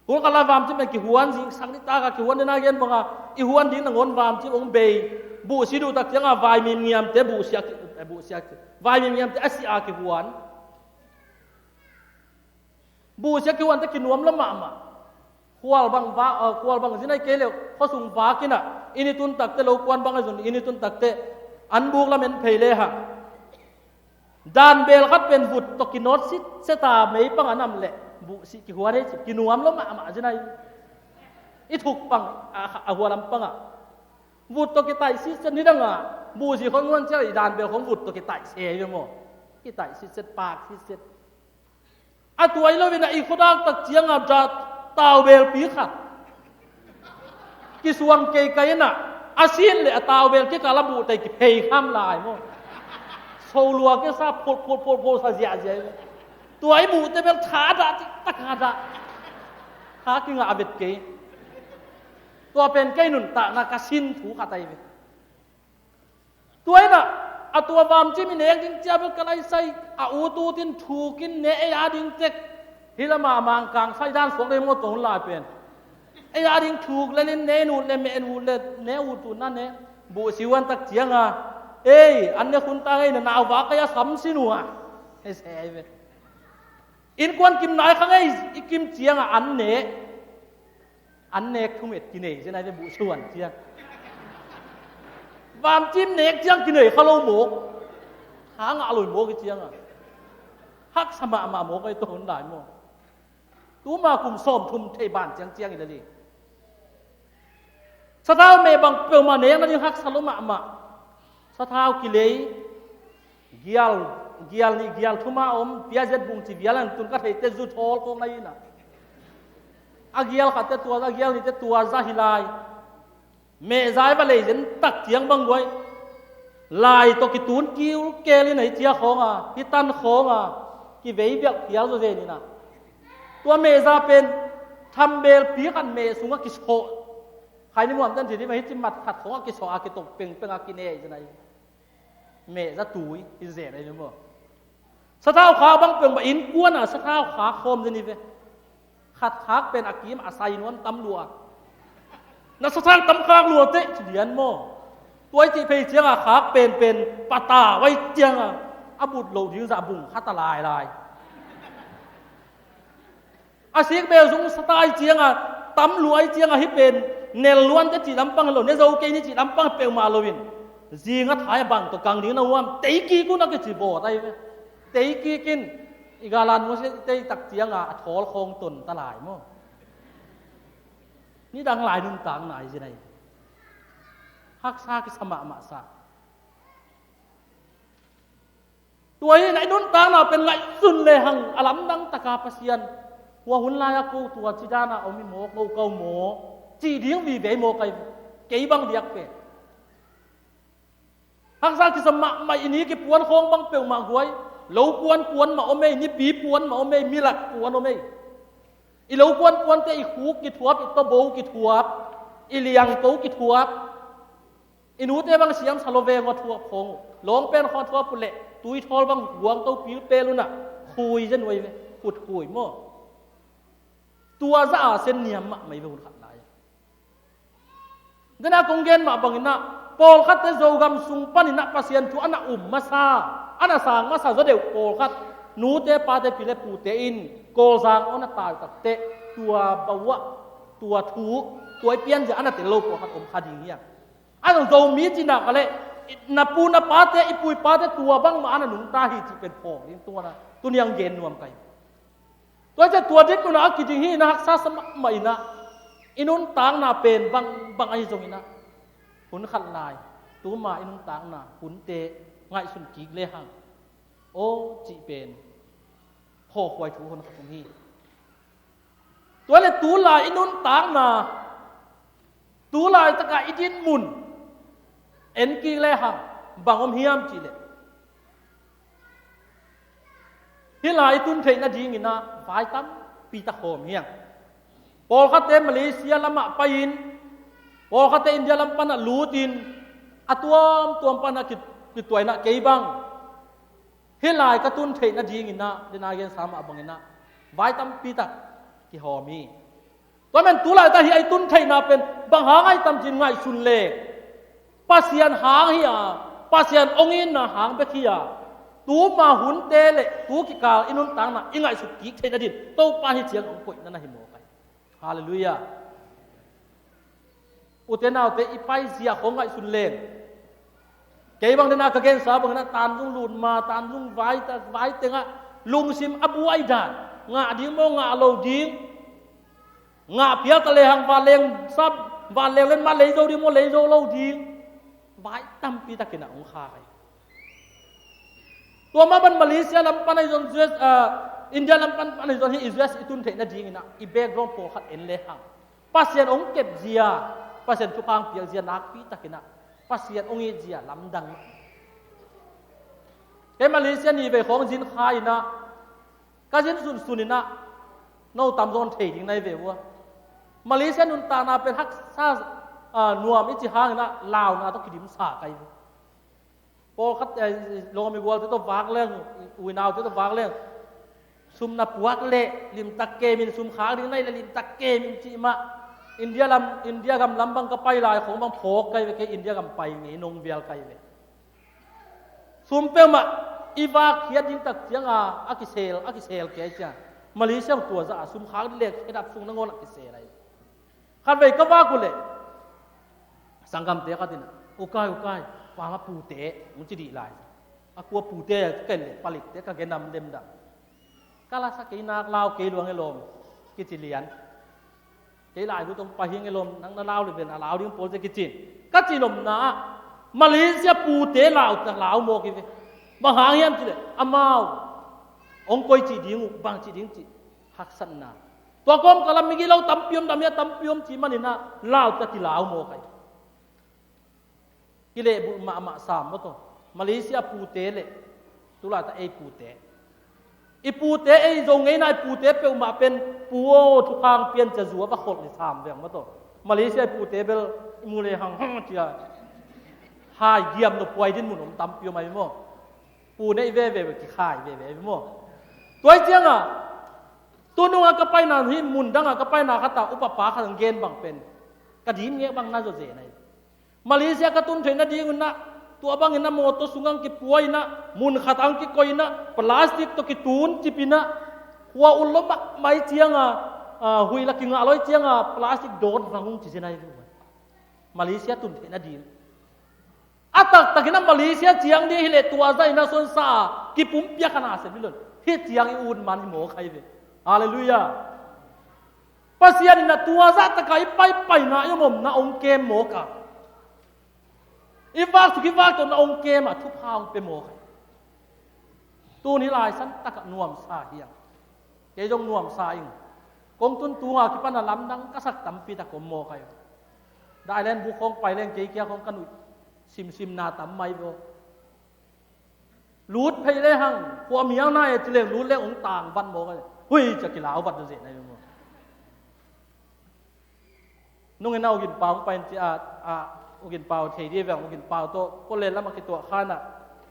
Hun khat lai vamcim pen kihuan zing sak ni taka kihuan den a gen banga i huan ding nangawn vamcim hong bei. Buhsi duh tak cianga vaimim ngiamte buhsia ki, eh, buhsia ki. Vaimim ngiamte a si a kihuan. Buhsia kihuante kinuam lo mahmah. Khual bang va, eh, khual bang zinai kei leh khuasung vak in a, i ni tun takte lo kuan bang a zun i ni tun takte an buk lam en phei le hang. Dan bel khat pen vut tawh kinawt sitset a mei pang a nam leh buhsi kihuan hei ci kinuam lo mahmah zinai. I thuk pang a, a hualam pangah vut tawh kitaih sitset ni dangah buhsi khong nuan ciah i dan bel khong vut tawh kitaih se hi ve maw. Kitaih sitset, pak sitset. A tuai lo in a i khuadak tak cianga da taubelpi khat kisuang kei kai in a, a sin le a taubel kikal a buhtei kiphei kham lai maw. Solua kisa phol phol phol phol sa ziahziah. Tua i buhte bel tha dah cik tak a dah. Tha kingah a vet kei. Tua pen kei nuntakna ka sin thu khat ahi ve. Tua in a, a tua vamcim i nek ding cia bel ka lai sai, a ut ut in thuk in ne ei a ding tek. Hi lamah Mangkang sai dan suak le maw tua hun lai pen. Ei a ding thuk lel in ne in ut le meh in ut le ne ut ut na ne. Buhsi huan tak cianga. Ei, an ne khun ta ngei na nau vak kai a sam sin uh a. Hei se ai ve. Innkuan kim nai kha ngei i kim cianga an ne. An nek thunget kinei zen ai ve buh suan ciang. Vamcim nek ciang kinei kha lo mawk. Tha ngah loi mawk i cianga. Haksa mahmah mawk ai tawh hun lai maw. Tuma kum sawm thum thei ban ciang ciang i lali. Sathau meh bang peuhmah nek nading haksa lo mahmah. Sathau kilei, gial, gial nih gial thuma om, piazet bung ci vial an tun ka theite zu thawl kawk na ina. A gial khatte tua za, a gial nihte tua za hi lai. Mehzai va lei zen tak ciang bang guai. Lai tawh kitun kiu kel in a hi cia khawnga, hi tan khawnga, kivei bialh phial zaw zen ina. Tua mehza pen thambel pi khat meh sungah kisawh. Khai ni muam tan ci dih va hi ci mat khat khawngah kisawh a kitawk pengpeng a kinei zen a hi. Mehza tui hi zen a hi maw. Sathau khak bang peuhmah innkuan ah sathau khak khawm zen hi ve. Khat khak pen a kim a sai nuam tam lua. Na sathau tam khak lua teh ci lian maw. Tuai cih phei ciangah khak penpen pata vai ciangah a but loh ding zah bung khat a lailai. A sik bel zung satai cianga tam luai cianga hi pen nel luante cih lampang hi lo, ne zo kei ni cih lampang peuhmah loin zinga thai a bang tawh kang ding na huam tei kik un a kici bawt ahi ve. Tei kik in i galan musia tei tak cianga a thawl khawng ton ta lai maw. Nidang lai nuntak nai zin ahi. Haksa kisa mahmah sa. Tua hi na i nuntakna pen ngaihsun lehang a lamdang taka Pasian, hua hun lai-a ko tua ci dana om hi maw, ko kau maw, cih ding vive hi maw, kai kei bang diak pen. Haksa kisam mahmah, i ni kipuan khawng bang peuhmah guai. Lo puan puan mah om ei, nipi puan mah om ei, milak puan om ei. I lo puan puante i khuk kithuap, i tobo kithuap, i liangko kithuap. I nute bang siam sa lo veng aw thuap khawng uh. Lawng pen khawng thuap uh leh tui thawl bang guang to pilpel unah khui zen uai ve, khut khui maw. Tua zah a sen niam mahmah i ve hun khat lai. Dena kong gen mah banginah, pawlkhatte Zogam sung paninah Pasian thu a na um masa, a na sang masa zaw deuh pawlkhat, nute pate pile pute in Kawlzang aw na tai takteh, tua bauah, tua thu, tua i pianzia a na tel lo pawlkhat om kha ding hiam? A zong Zomi cina ka leh, na pu na pate, i pu i pate tua bangmah a na nungta hi cih pen phawk ding tuana tuniang gen nuam kai. Tua ciah tua dik nuna a kiding hi na haksa sa mahmah inah, i nuntakna pen bang bang ahi zonginah, hun khat lai, tuma i nuntakna hunte ngaihsun kik lehang, aw cih pen khawkhuai thu hun khat um hi. Tua le tulai i nuntakna, tulai taka i dinmun en kik lehang bang om hiam cihleh, hih lai i tun theih nadinginah vai tampi tak hawm hiang. Pawlkhatte Malaysia lamah pai-in, pawlkhatte India lam panah lutin, a tuamtuam panah ki-, kituainah kei bang hih lai ka tun theih nadinginah, dena gensa mah banginah vai tampi tak kihawm hi. Tua men tulai ta hi a i tun theihna pen bang hang ahi tam cin ngaihsun le, Pasian hang hi a, Pasian ong itna hang bek hi a, tuma hunte le tu kikal i nuntakna i ngaihsut kik theih nadin Topa hi ciang ong koihna na hi mawk ai. Halleluiah. Ute naute, i paizia khong ngaihsun leng. Kei bang dena ka gensa bangin a tanzung lut ma, tanzung vai ta, vai tengah lungsim a buai dan, ngah ding maw, ngah lo ding, ngah pial ta lehang vanleng sap, vanleng len ma lei zo ding maw, lei zo lo ding, vai tampi takin a ong kha kai. Tua mah ban Malaysia lam pan ahi zon, U S, ah, India lam pan, pan ahi zon hi, U S i tun theih nadingin ah i background pawlkhat en lehang, Pasian ong kep zia, Pasian thupha ong piak zia nakpi takin ah Pasian ong it zia lamdang mah. Kei Malaysia ni vei khawng zin kha in ah, ka zin sunsun in ah, no tamzaw thei ding nai ve ua. Malaysia nuntakna pen haksa, ah, nuam i ci hangin ah launa tawh kidimsa kai ve. Pawlkhat, eh, lawm i gualte tawh vak leng, u i naute tawh vak leng, sum na puak leh limtak kem in, sum khak ding na hih leh limtak kem in cih mah. India lam, India gam lam bang ka pai lai khong bang phawk kai ve, kei India gam pai ngei nong vial kai ve. Sum peuhmah i vak khiat ding tak ciang a, a kisel, a kisel kei ciang. Malaysia tua zah a sum khak ding leh khedap sung nangawn a kisel ai. Khatvei ka vak uh leh sanggamte khat in ah, "U kai, u kai, pa mah pute," ong ci dih lai. A kua pute, ka ken leh palikte, ka gen nam demdam. Ka la sa kei nak lau kei luang e lawm, kici lian. Kei lai hu tong pai hiang e lawm, nang na lau leh ven a lau ding pawl cia kicin. Ka ci lomna ah Malaysia pute lau ta lau mawk hi ve. Bang hang hiam cih leh amau ong koi cih ding uh, bang cih ding cih haksatna. Tua kawmkal ah migilo tampi om, dam hia tampi om cih manin ah lau ta kilau mawk ai. Kilehbulh mahmah sam maw taw. Malaysia pute leh tulai ta ei pute, i pute, ei Zo ngeina i pute peuhmah pen pu aw, thukhang pian cia zu a va kholh ni sam veng maw taw. Malaysia i pute bel i mu lehang hang cia hai giam no puai din mun om tampi om ai maw. Pu neih veve kikhai veve ai maw. Tua hi ciang a tunung a ka paina hi, mun dang a ka paina khat a upa pa khat in gen bang pen ka dim ngek bang na zawzen ai. Malaysia ka tun theih nading un ah, tua bangin ah mawtaw sung ang kipuai in ah, mun khat ang kikoi in ah, plastic tawh kitun cip in ah, khua ul lo mahmah ciang a, ah, huih la kingah lo ciang a, plastic dawt vang ung ci zen ai ve. Malaysia tun theih nading. A taktakin ah Malaysia ciang ding hi leh tua zah in ah sonsa a kipumpiak kha na sem hi lo. Hih ciang i ut man hi mawk ai ve. Halleluiah. Pasian in ah tua zah taka i paipaina i omomna ong kem mawk a, i vak suk i vak tawhna ong kem a, thupha ong pia mawk a. Tun hih lai san takah nuamsa hiang. Kei zong nuamsa ing. Kong tun tunga kipan a lamdang ka sak tampi tak om mawk ai. Thailand buk khawng pai leng kei kia khawng ka nuih simsimna tam mai bo. Lut phei le hang, khua miau na e ci leng lut le ong tang vat mawk ai. Hui ca kilau vat na zeh na i maw. Nungin a ugin pau pai in ci a, a ugin pau thei di veng ugin pau tawh ko le lam a kituah khan a.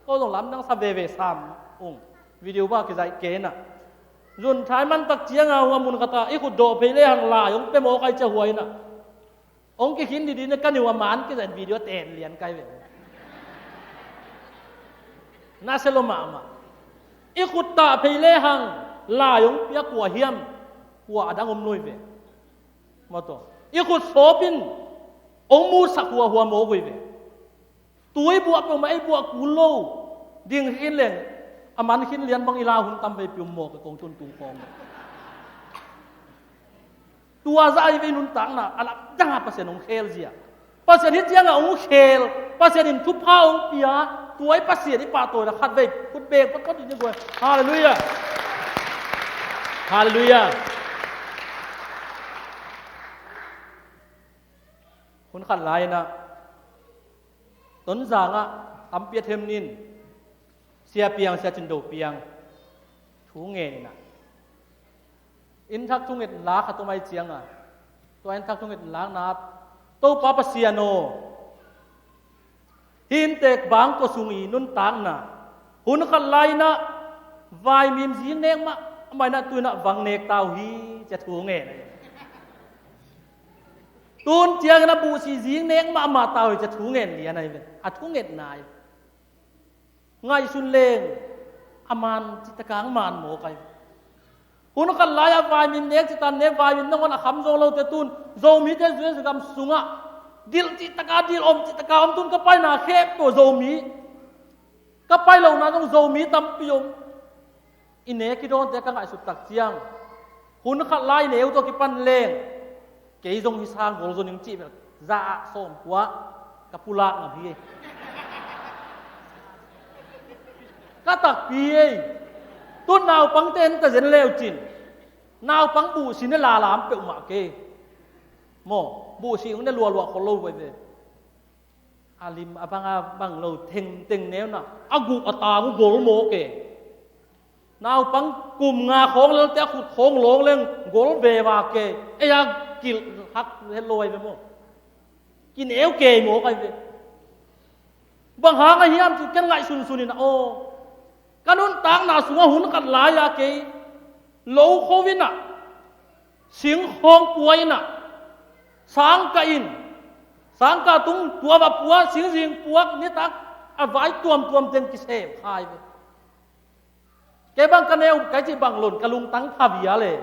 Ko zong lamdang sa veve sam ung. Video ba kizaih kei na. Zun thai man tak cianga hua mun khata i khut dawh phei le hang lai ong pe mawk ai cia hua ina. Ong kikhin didin ka niu a man kizaih video ten lian kai ve. Na se lo mahmah. I khut tah phei le hang lai ong pia kua hiam. Kua a dang om nuai ve. Maw taw. I khut sawpin ong musak huahua mawk ui ve. Tui buah peuhmah ei buah kul lo. Ding hi in leng a man khin lian bang i la hun tam vei pium mawk a kong tun tung khawng. Tua zah i vei nuntakna a lamdanga Pasian ong khel zia. Pasian hi cianga ong khel. Pasian in thupha ong pia. Tua i Pasian i pahtawi la khat vei khut beng photphot in i guai. Halleluiah. Halleluiah. Hun khat lai-inah Tonzangah tampi a them nin Sia Piang, Sia Cin Do Piang thu ngen inah inn thak thunget lak khat om ai cianga tua inn thak thunget lakna Topa Pasian aw, hih inntek bang kua sung i nuntakna hun khat lai-inah vaimim zing nek mahmah inah tu inah vang nek ta uh hi cia thu ngen ahi. Tun ciangin a buhsi zing nek mahmah ta uh hi cia thu ngen lian ahi ve. A thungetna ahi. Ngaihsun leng a man citaka ang man mawk ahi. Hun khat lai-ah vaimim nek citan nek vaimim nangawn a kham zo lote tun Zomite zuiazagam sungah dilh cihtaka dilh om cihtaka om tun ka paina khempeuh Zomi. Ka pai lohna zong Zomi tampi om. I nek i dawnte ka ngaihsut tak ciang hun khat lai neu tawh kipan leng kei zong hi sang gol zo ning cih bel za ah sawmkua ka pulak ngam hi. Ka takpi ei. Tun naupangte en ta zen leu cin naupang buhsi ne lalam peuhmah kei. Maw buhsi hong ne lualuah khol lo vai ve. A lim a bang a bang lo tengteng neuna a guh a tang uh gol mawk e. Naupang kum nga khawng lelte a khut khawng lawng leng gol veva ke. Ei a kilh hak het lo ai ve maw. Kineu kei mawk ai ve. Bang hang a hiam ci ken ngaih sunsun in a aw. Ka nuntakna sungah hun khat lai-a kei lo kho inah singkhawng pua inah sangkah in sangkah tung tua va pua singzing puak nitak a vai tuamtuam teng kisem khai ve. Kei bang ka neu kai cih bang lon ka lungtang pha bia le.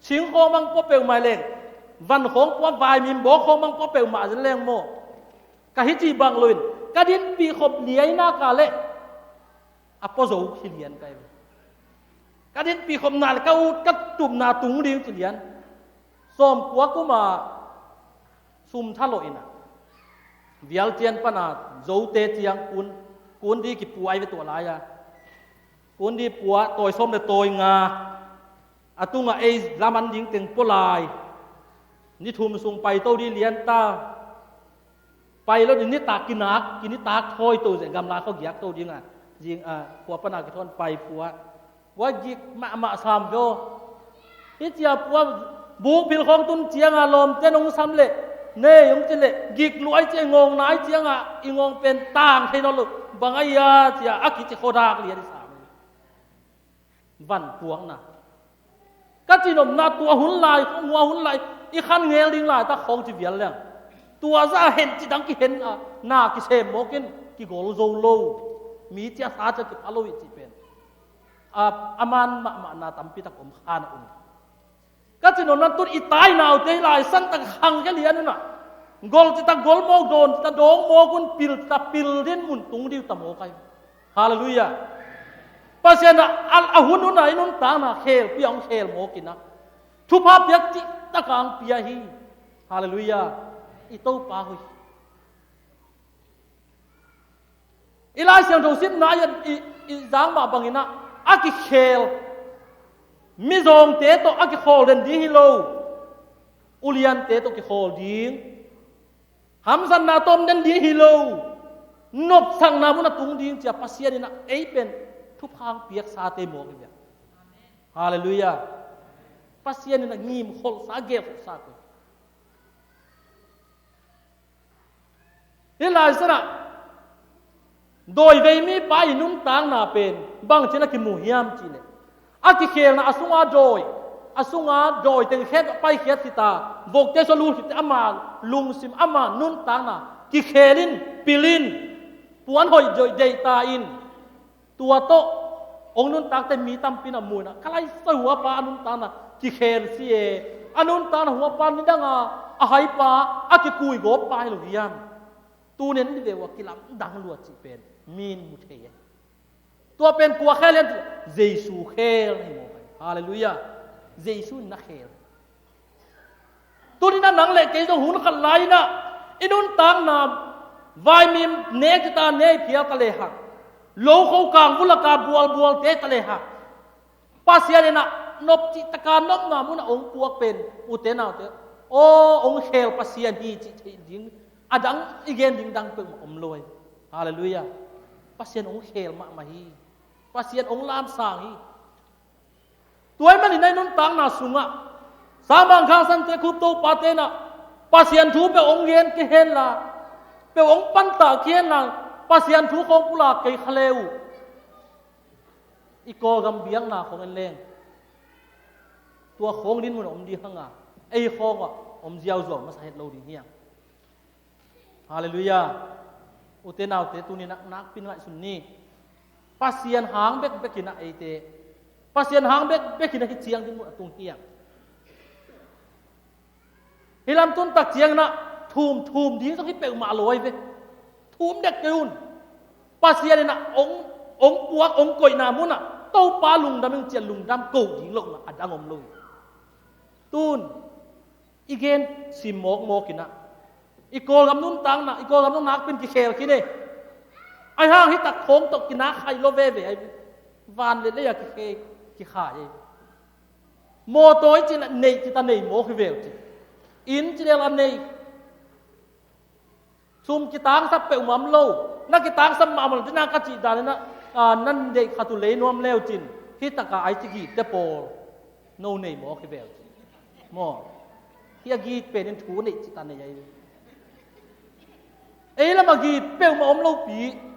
Singkhawng bang pua peuhmah leng van khawng pua vaimim bawk khawng bang pua peuhmah zen leng maw. Ka hi cih bang lo in ka dinpih khop liaina ka leh a pua zo hi lian ka hi. Ka dinpih khopna le ka ut ka tupna tung ding ci lian. Sawmkua kuma sum thalawh inah vial cian pana Zote ciang kun kun di kipuai ve tuah lai-a. Kun di puah tawi sawm le tawi nga a tungah ei laman ding teng pua lai. Ni thum sung pai to di lian ta. Pai lo ding nitak kinak kinitak thawi to zeh gamla khaw giak to dinga zing a khua pana kithawn pai pua. Pua gik mahmah sam veo. Hi cia pua bukphil khawng tun cianga lawmte nong sam leh nei hong ci leh gik luai cia i ngawng nai cianga i ngawng pen tang thei nawn lo. Bang a ia cia a kici khaw dak lian i sam. Van puakna ka cinopna tua hun lai khua hun lai i khan ngel ding laitak khawng ci vial leng tua zah a hen cidang kihen a na kisem mawkin kigol zo lo. Mi cia sa cia kipha lo i cih pen a man mahmahna tampitak om khan a um. Ka cinopna tun i tainaute hi lai santak khang ke lian unah gol citak gol mawk dawn citak dawng mawk un pil citak pil din mun tung diu ta mawk ai. Halleluiah. Pasian a, a hun hun a i nuntakna khelpi a hong khel mawk inah thupha piak cihtaka hong pia hi. Halleluiah. I Topa hoih. I Lai Siangtho simna i, i, i zang mah bangin ah, a kikhel mizawngte tawh a kikhawl den ding hi lo, uliante tawh kikhawl ding, hamsatna tawh om den ding hi lo, nopsakna mun a tung ding ci-a Pasian in ah ei pen thupha hong piaksate mawk hi ve. Halleluiah. Pasian in ah ngimkholhsa, gelkholhsa ko. Hih lai sanah dawivei mipa i nuntakna pen bangci-in a kimu hiam cih leh, a kikhelna a sunga dawi, a sunga dawi teng khempeuh a paikhiat khit a, vokte sua lul khit teh ama lungsim, ama nuntakna kikhel in, pil in, puan hoih dawi deih ta in. Tua tawh hong nuntakte mi tampi in a mu in ah, ka laisa huapa a nuntakna kikhel si e, a nuntakna huapa nidanga a haipa, a kikuigawppa hi lo hiam? Tuni-in ni veu a kilamdang lua cih pen mi in mu thei e. Tua pen kua khel hiam cih leh Jesu khel hi mawk e. Halleluiah. Jesu in na khel. Tuni-in ah nang le kei zong hun khat lai-in ah i nuntakna vaimim nek cita nei phial ta lehang, lokho kangvulaka bualbualte ta lehang, Pasian in ah nop cihtaka nopna munah hong puak pen, ute naute, aw, hong khel Pasian hi cih theih ding, a dang i gen ding dang peuhmah om lo hi. Halleluiah. Pasian hong khel mahmah hi. Pasian hong lamsang hi. Tua ahih manin ah i nuntakna sungah Sangmangkhangsante, Khuptopate in ah Pasian thu peuh hong gen kei henla, peuh hong pantah kei henla, Pasian thu khawng pulak kei kha le uh. I Kawlgam biakna khawng en leng, tua khawng dinmun a om ding hanga, ei khawngah om ziauziau masa het lo ding hi hang. Halleluiah. Ute naute, tuni-in ah nakpi-in ngaihsun ni. Pasian hang bekbek in ah eite, Pasian hang bekbek in ah hih ciang dinmun a tung hi hang. Hih lam tun tak ciangin ah thum, thum ding zong hi peuhmah lo ahi ve. Thum dek kei un. Pasian in ah hong, hong puak, hong koihna munah Topa lungdam ing ci-a lungdam ko ding lo mah, a dang om lo hi. Tun i gen sim mawkmawk in ah, i Kawlgam nuntakna, i Kawlgam nuntakna nakpi-in kikhel khin e. Ahi hang hih tak khawng tawh kinak khaih lo veve ahi. Van le lei-a kikhei, kikhai ahi. Mawtaw i cih leh neih cita nei mawk hi ve uh ci. Inn ci lel a nei. Sum kitangsap peuhmah om lo. Na kitangsap mahmah lo, tua ka cih dan in ah, a, na neih khat uh lei nuam le uh cin, hih taka ai ci gitte pawl no nei mawk hi ve uh ci. Maw. Hih a git pen in thu neih cita nei ahi. Ei lamah git peuhmah om lopi.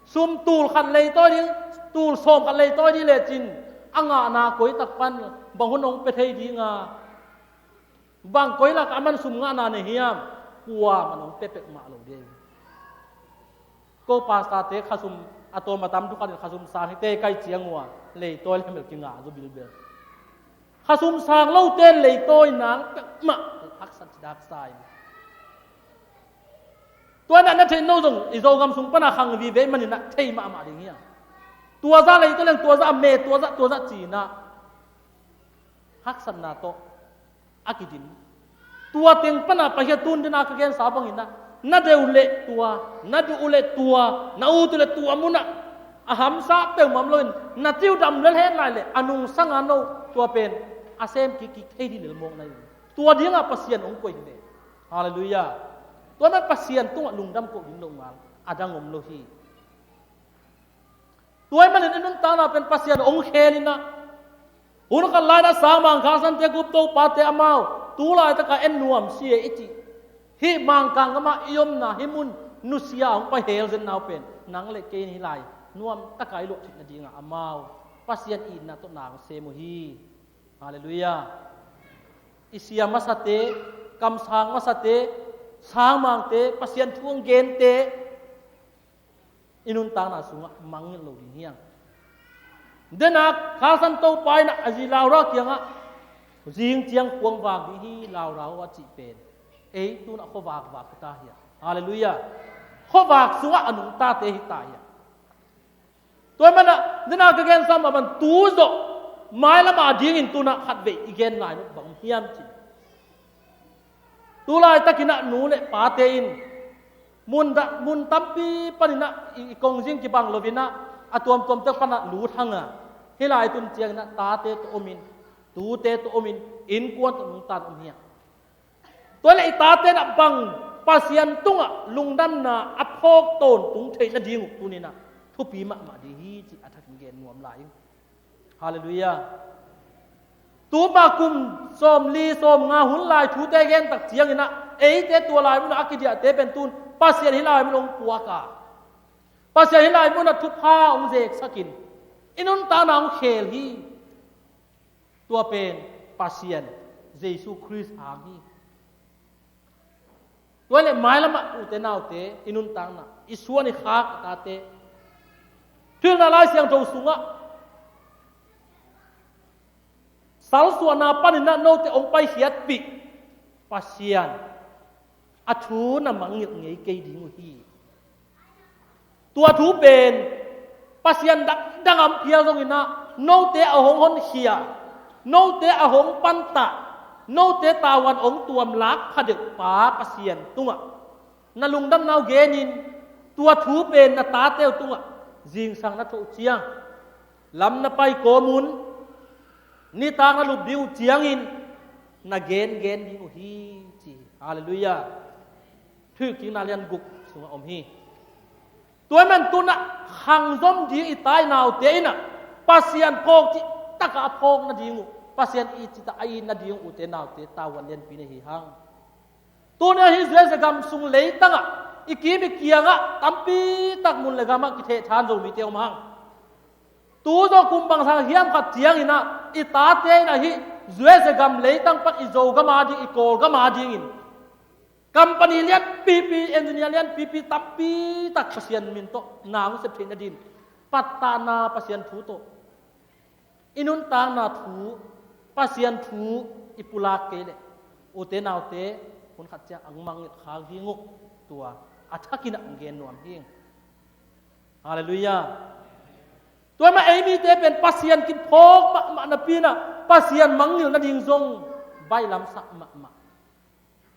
Sum tul khat leitawi ding, tul sawm khat leitawi ding lecin, a ngahna koi tak pan bang hun hong pia thei ding a, bang koi lakah a man sum ngahna nei hiam? Kuamah in hong pia peuhmah lo ding. Ko pastorte khasum a tawm a tam thukhatin khasum sang hi teh, kai ciang uh a leitawi lamel kingah zaw bilbel. Khasum sang lote in leitawi nang peuhmah haksat ci daksa in. Tua in ah na theih no zong i Zogam sung pana khang vive ahih manin ah thei mahmah ding hi hang. Tua zah leitawi leng tua zah a me, tua zah, tua zah ci-in ah haksatna tawh a kidim. Tua teng pana pai hi a, tun dena ka gensa bangin ah, na deuh leh tua, na duh uh leh tua, na ut uh leh tua munah a hamsa peuhmah om loin, na ci uh dam lel hen lai leh a nungsang a no tua pen a sem kikkik thei ding lel mawk na hi. Tua dingah Pasian hong koih hi ve. Halleluiah. Tua mah Pasian tungah lungdam koh ding lo ngal, a dang om lo hi. Tua ahih manin i nuntakna pen Pasian hong khel in ah, hun khat lai-in ah Sangmangkhangsante, Khuptopate amau tu laitaka en nuam si e i cih, hih Mangkang gamah i omna hih mun nusia hong pai hel zenna uh pen nang le kei in hih lai nuamtaka i luah theih nadingah amau Pasian itna tawh na hong sem uh hi. Halleluiah. I sia masate, kamsang masate, sangmangte, Pasian thu hong gente, i nuntakna sungah mangngilh lo ding hi hang. Dena Kha Siangtho Topa in ah a zi Laura kiangah, "Zing ciang khuang vak ding hi Laura aw," a cih pen ei tun ah khuavak vak hi ta hi a. Halleluiah. Khuavak sungah a nungtate hi ta hi a. Tua ahih manin ah dena ka gensa mah bang, tu zawh mailam a dingin tun ah khatvei i gen nai nop bang hiam cih, tu laitakin ah nu le pate in Mun, da, mun tampi paninah i, i kongzing kibang lovinah a tuamtuamte panah lut hanga, hih lai tun cianginah tate tawh omin, tute tawh omin, innkuan tawh nungta om hi a. Tua le i tate nah bang Pasian tungah lungdamna a phawk tawntung theih nading uh tuninah thupi mahmah ding hi, ci a thakin gen nuam lai hi. Halleluiah. Tuma kum sawmli sawmnga hun lai thute gentak cianginah eite tua lai munah a kidiahte pen tun Pasian hih lai mun hong puaka, Pasian hih lai munah thupha hong zeksakin i nuntakna hong khel hi. Tua pen Pasian, Jesu Khrist hang hi. Tua le mailamah ute naute i nuntakna, i suan i khak i tate, Thuhilhna Lai Siangtho sungah salsuahna paninah note hong paikhiatpih Pasian a thu na mangngilh ngei kei ding uh hi. Tua thu pen Pasian dangdang a hong phial zonginah note a hong honkhia, note a hong pantah, note tavuan hong tuamlak phadeuh pa Pasian tungah na lungdamna uh genin, tua thu pen na tate uh tungah zingsang na thoh ciang, lam na pai kawmun nitak na lup ding uh ciangin na gengen ding uh hi, ci hi. Halleluiah. Thuhilhkikna lian guk sungah om hi. Tua ahih man tunah khangzom ding i tai naute inah Pasian phawk cihtakah a phawk nading uh, Pasian it cihtak a it nading uh ute naute tavuan lianpi na hi hang. Tuni ahi, zuaizia gam sung leitangah i kim i kiangah tampitak mun le gamah kitheh than Zomite om hang. Tu zawh kum bangzah hiam khat cianginah i tate inah hih zuaizia gam leitang pan i Zogam a ding, i Kawlgam a dingin company lianpipi, engineer lianpipi tampitak Pasian min tawh na hong sep theih nadin pattahna Pasian thu tawh i nuntakna thu, Pasian thu i pulak kei leh ute naute hun khat ciang ang mangngilh khak ding uh, tua a thakinah ang gen nuam hi. Halleluiah. Tua mah ei mite pen Pasian kiphawk mahmah napi inah Pasian mangngilh nading zong baihlamsak mahmah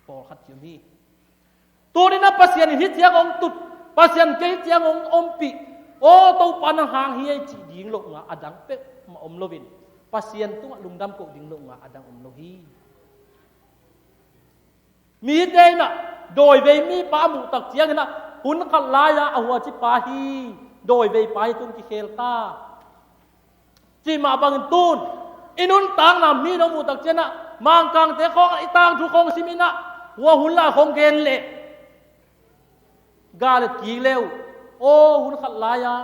pawlkhat kiom hi. Tuninah Pasian in hih ciang hong tut, Pasian kei ciang hong ompih, aw Topa nang hang hi ei cih ding lohnga a dang peuhmah om loin Pasian tungah lungdam koh ding lohnga a dang om lo hi. Mite inah dawivei mipa a muhtak cianginah hun khat lai-a a huacipa hi, dawiveipa hi, tun kikhel ta cih mah bangin tun i nuntakna mi nong muhtak cianginah Mangkangte khawng i tangthu khawng siminah hua hun lai khawng gen leh gal et kik le uh, aw hun khat lai-a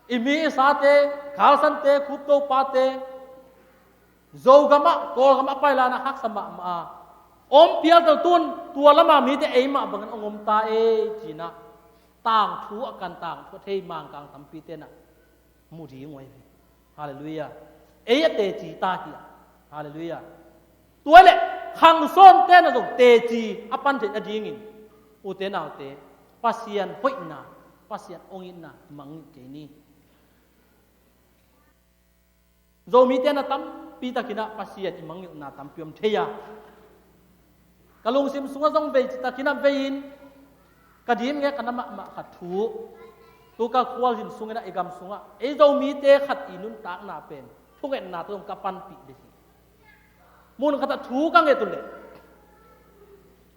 i mi i sate, Khalsante, Khuptopate Zogamah Kawlgamah pai lai-inah haksa mahmah a, om pial tawh tun tua lama mite ei mah bangin hong om ta ei, cinah tangthu a kan, tangthu a thei Mangkang tampi tenah mu ding uh ahi hi. Halleluiah. Ei a teci ta hi a. Halleluiah. Tua le khangsawn tenah zong teci a pan theih nadingin ute naute, Pasian hoihna, Pasian hong itna mangngilh kei ni. Zomite na tampi takinah Pasian i mangngilhna tampi om thei a, ka lungsim sungah zong vei citakinah vei-in ka dimngek ka na mahmah khat thu, tu ka khualzin sunginah i gam sungah ei Zomite khat i nuntakna pen thungetna tawh zong ka panpih ding hi. Mun khatah thu ka nget uh leh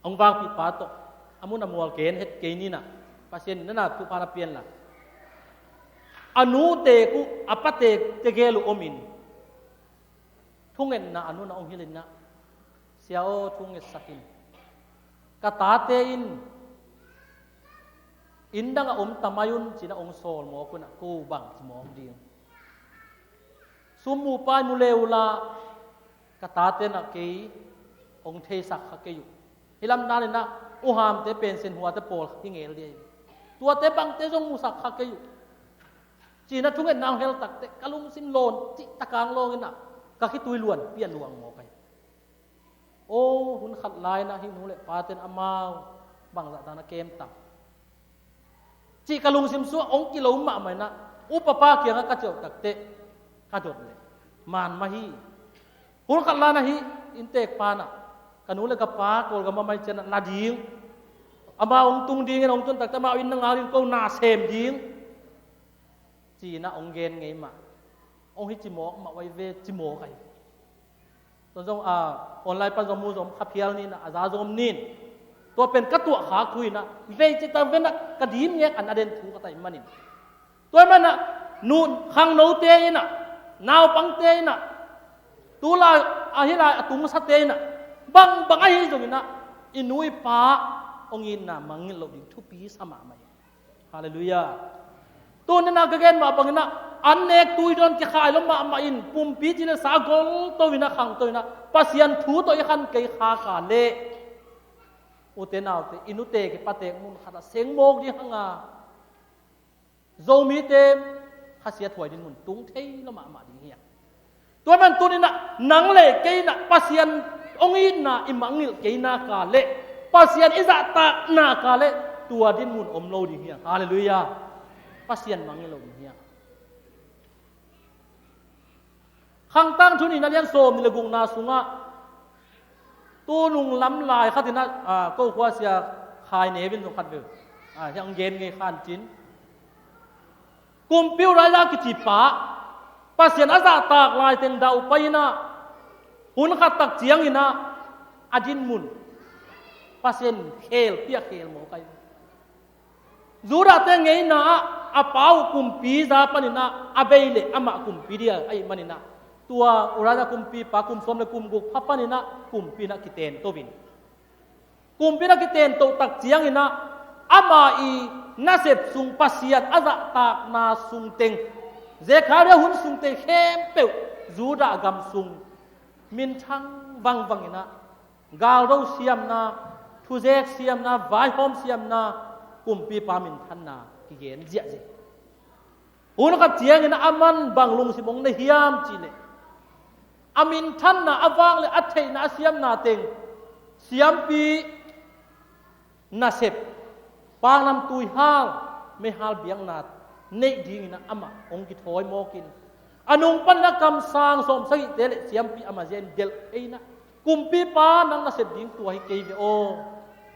hong vakpihpa tawh a mun a mual ken het kei ninah, Pasian in na na thupha na pianla, a nu teek uh a pa teek tegel uh omin thungetna a nunah hong hilhinah, Sia aw, thungetsakin, ka tate in inn dangah om ta mai un, cinah hong sawl mawk unah ko bang ci mawk ding. Sum mu pai mu le uhla ka tate nah kei hong theisak kha kei uh. Hih lam daninah uhamte, pensen huate pawl hi ngel dih ahi. Tuate bangte zong musak kha kei uh, cinah thungetna hong hel takteh ka lungsim lawn cih takang lawnginah ka khitui luanpi a luang mawk ahi. Aw, hun khat lai-inah hih nu le paten amau bangzah dan a kem tam cih ka lungsim sungah hong kilo mahmah inah upapa kiangah ka ciauh takteh ka dot leh man mah hi. Hun khat lai-inah hih innteekpa nah ka nu le ka pa Kawlgam a mai cianah na ding Amau hong tung dingin, hong tun takte amau inn na ngak ding, ko na sem ding, ci-in ah hong gen ngei mah. Hong hi cimawk mah uh ahi ve, cimawk ahi. Tua zong, a, online pan zong mu zong kha phial ni in ah, a za zong om ni in. Tua pen ka tuah khak thu in ah, vei ci ta ven ah, ka dim ngek an a den thu ka ta ahih manin. Tua ahih manin ah, nu khangnote in ah, naupangte in ah, tu lai, a hi lai, a tungsate in ah, bang, bang ahi zongin ah, i nu i pa hong itna mangngilh loh ding thupi sa mahmah hi. Halleluiah. Tuni in ah ka gen mah bangin ah, an nek tui dawn kikhai lo mahmah in, pumpi ci le sa gol to in ah, khangto in ah, Pasian thu tawh i khan kei khak a leh, ute naute, i nute kipatek mun khat ah seng mawk ding hang a, Zomite khasiathuai dinmun tung thei lo mahmah ding hi a. Tua man tuni in ah nang le kei in ah Pasian hong itna i mangngilh kei nak leh, Pasian i zahtak nak leh, tua dinmun om lo ding hi a. Halleluiah. Pasian mangngilh lo ding hi a. Khangtang Thu Nihna lian sawm nih le gukna sungah, tu nung lam lai khat in ah, a, ko khua sia Khai Ne Vin zong khat veu, a, hiah hong gen ngei khan cin. Kumpi Uriah kici pa, Pasian a zahtak lai teng dauh pai in ah, hun khat tak ciangin ah, a dinmun Pasian khel piak khel mawk ahi. Judahte ngeina ah, a pa uh kumpi za panin ah, a bei leh amah kumpi ding ahih manin ah, tua Uriah kumpipa kum sawm le kum guk pha panin ah, kumpi in ah kitento in. Kumpi in ah kitento tak ciangin ah, ama i nasep sung Pasian a zahtakna sung teng, Zechariah hun sung teng khempeuh, Judah gam sung minthang vangvang in ah, galdo siamna, thuzek siamna, vaihawm siamna, kumpipa minthanna kigen ziahziah. Hun khat ciangin ah aman bang lungsim hong nei hiam cih leh, a minthanna a vak le a theihna a siamna teng, siampi nasep, paknamtui hal, meihal biakna neih dingin ah amah hong kithawi mawk in, a nung panin ah kamsang sawm sagihte le siampi a mazia in delh thei in ah, kumpipa nang nasep ding tua hi kei ve aw,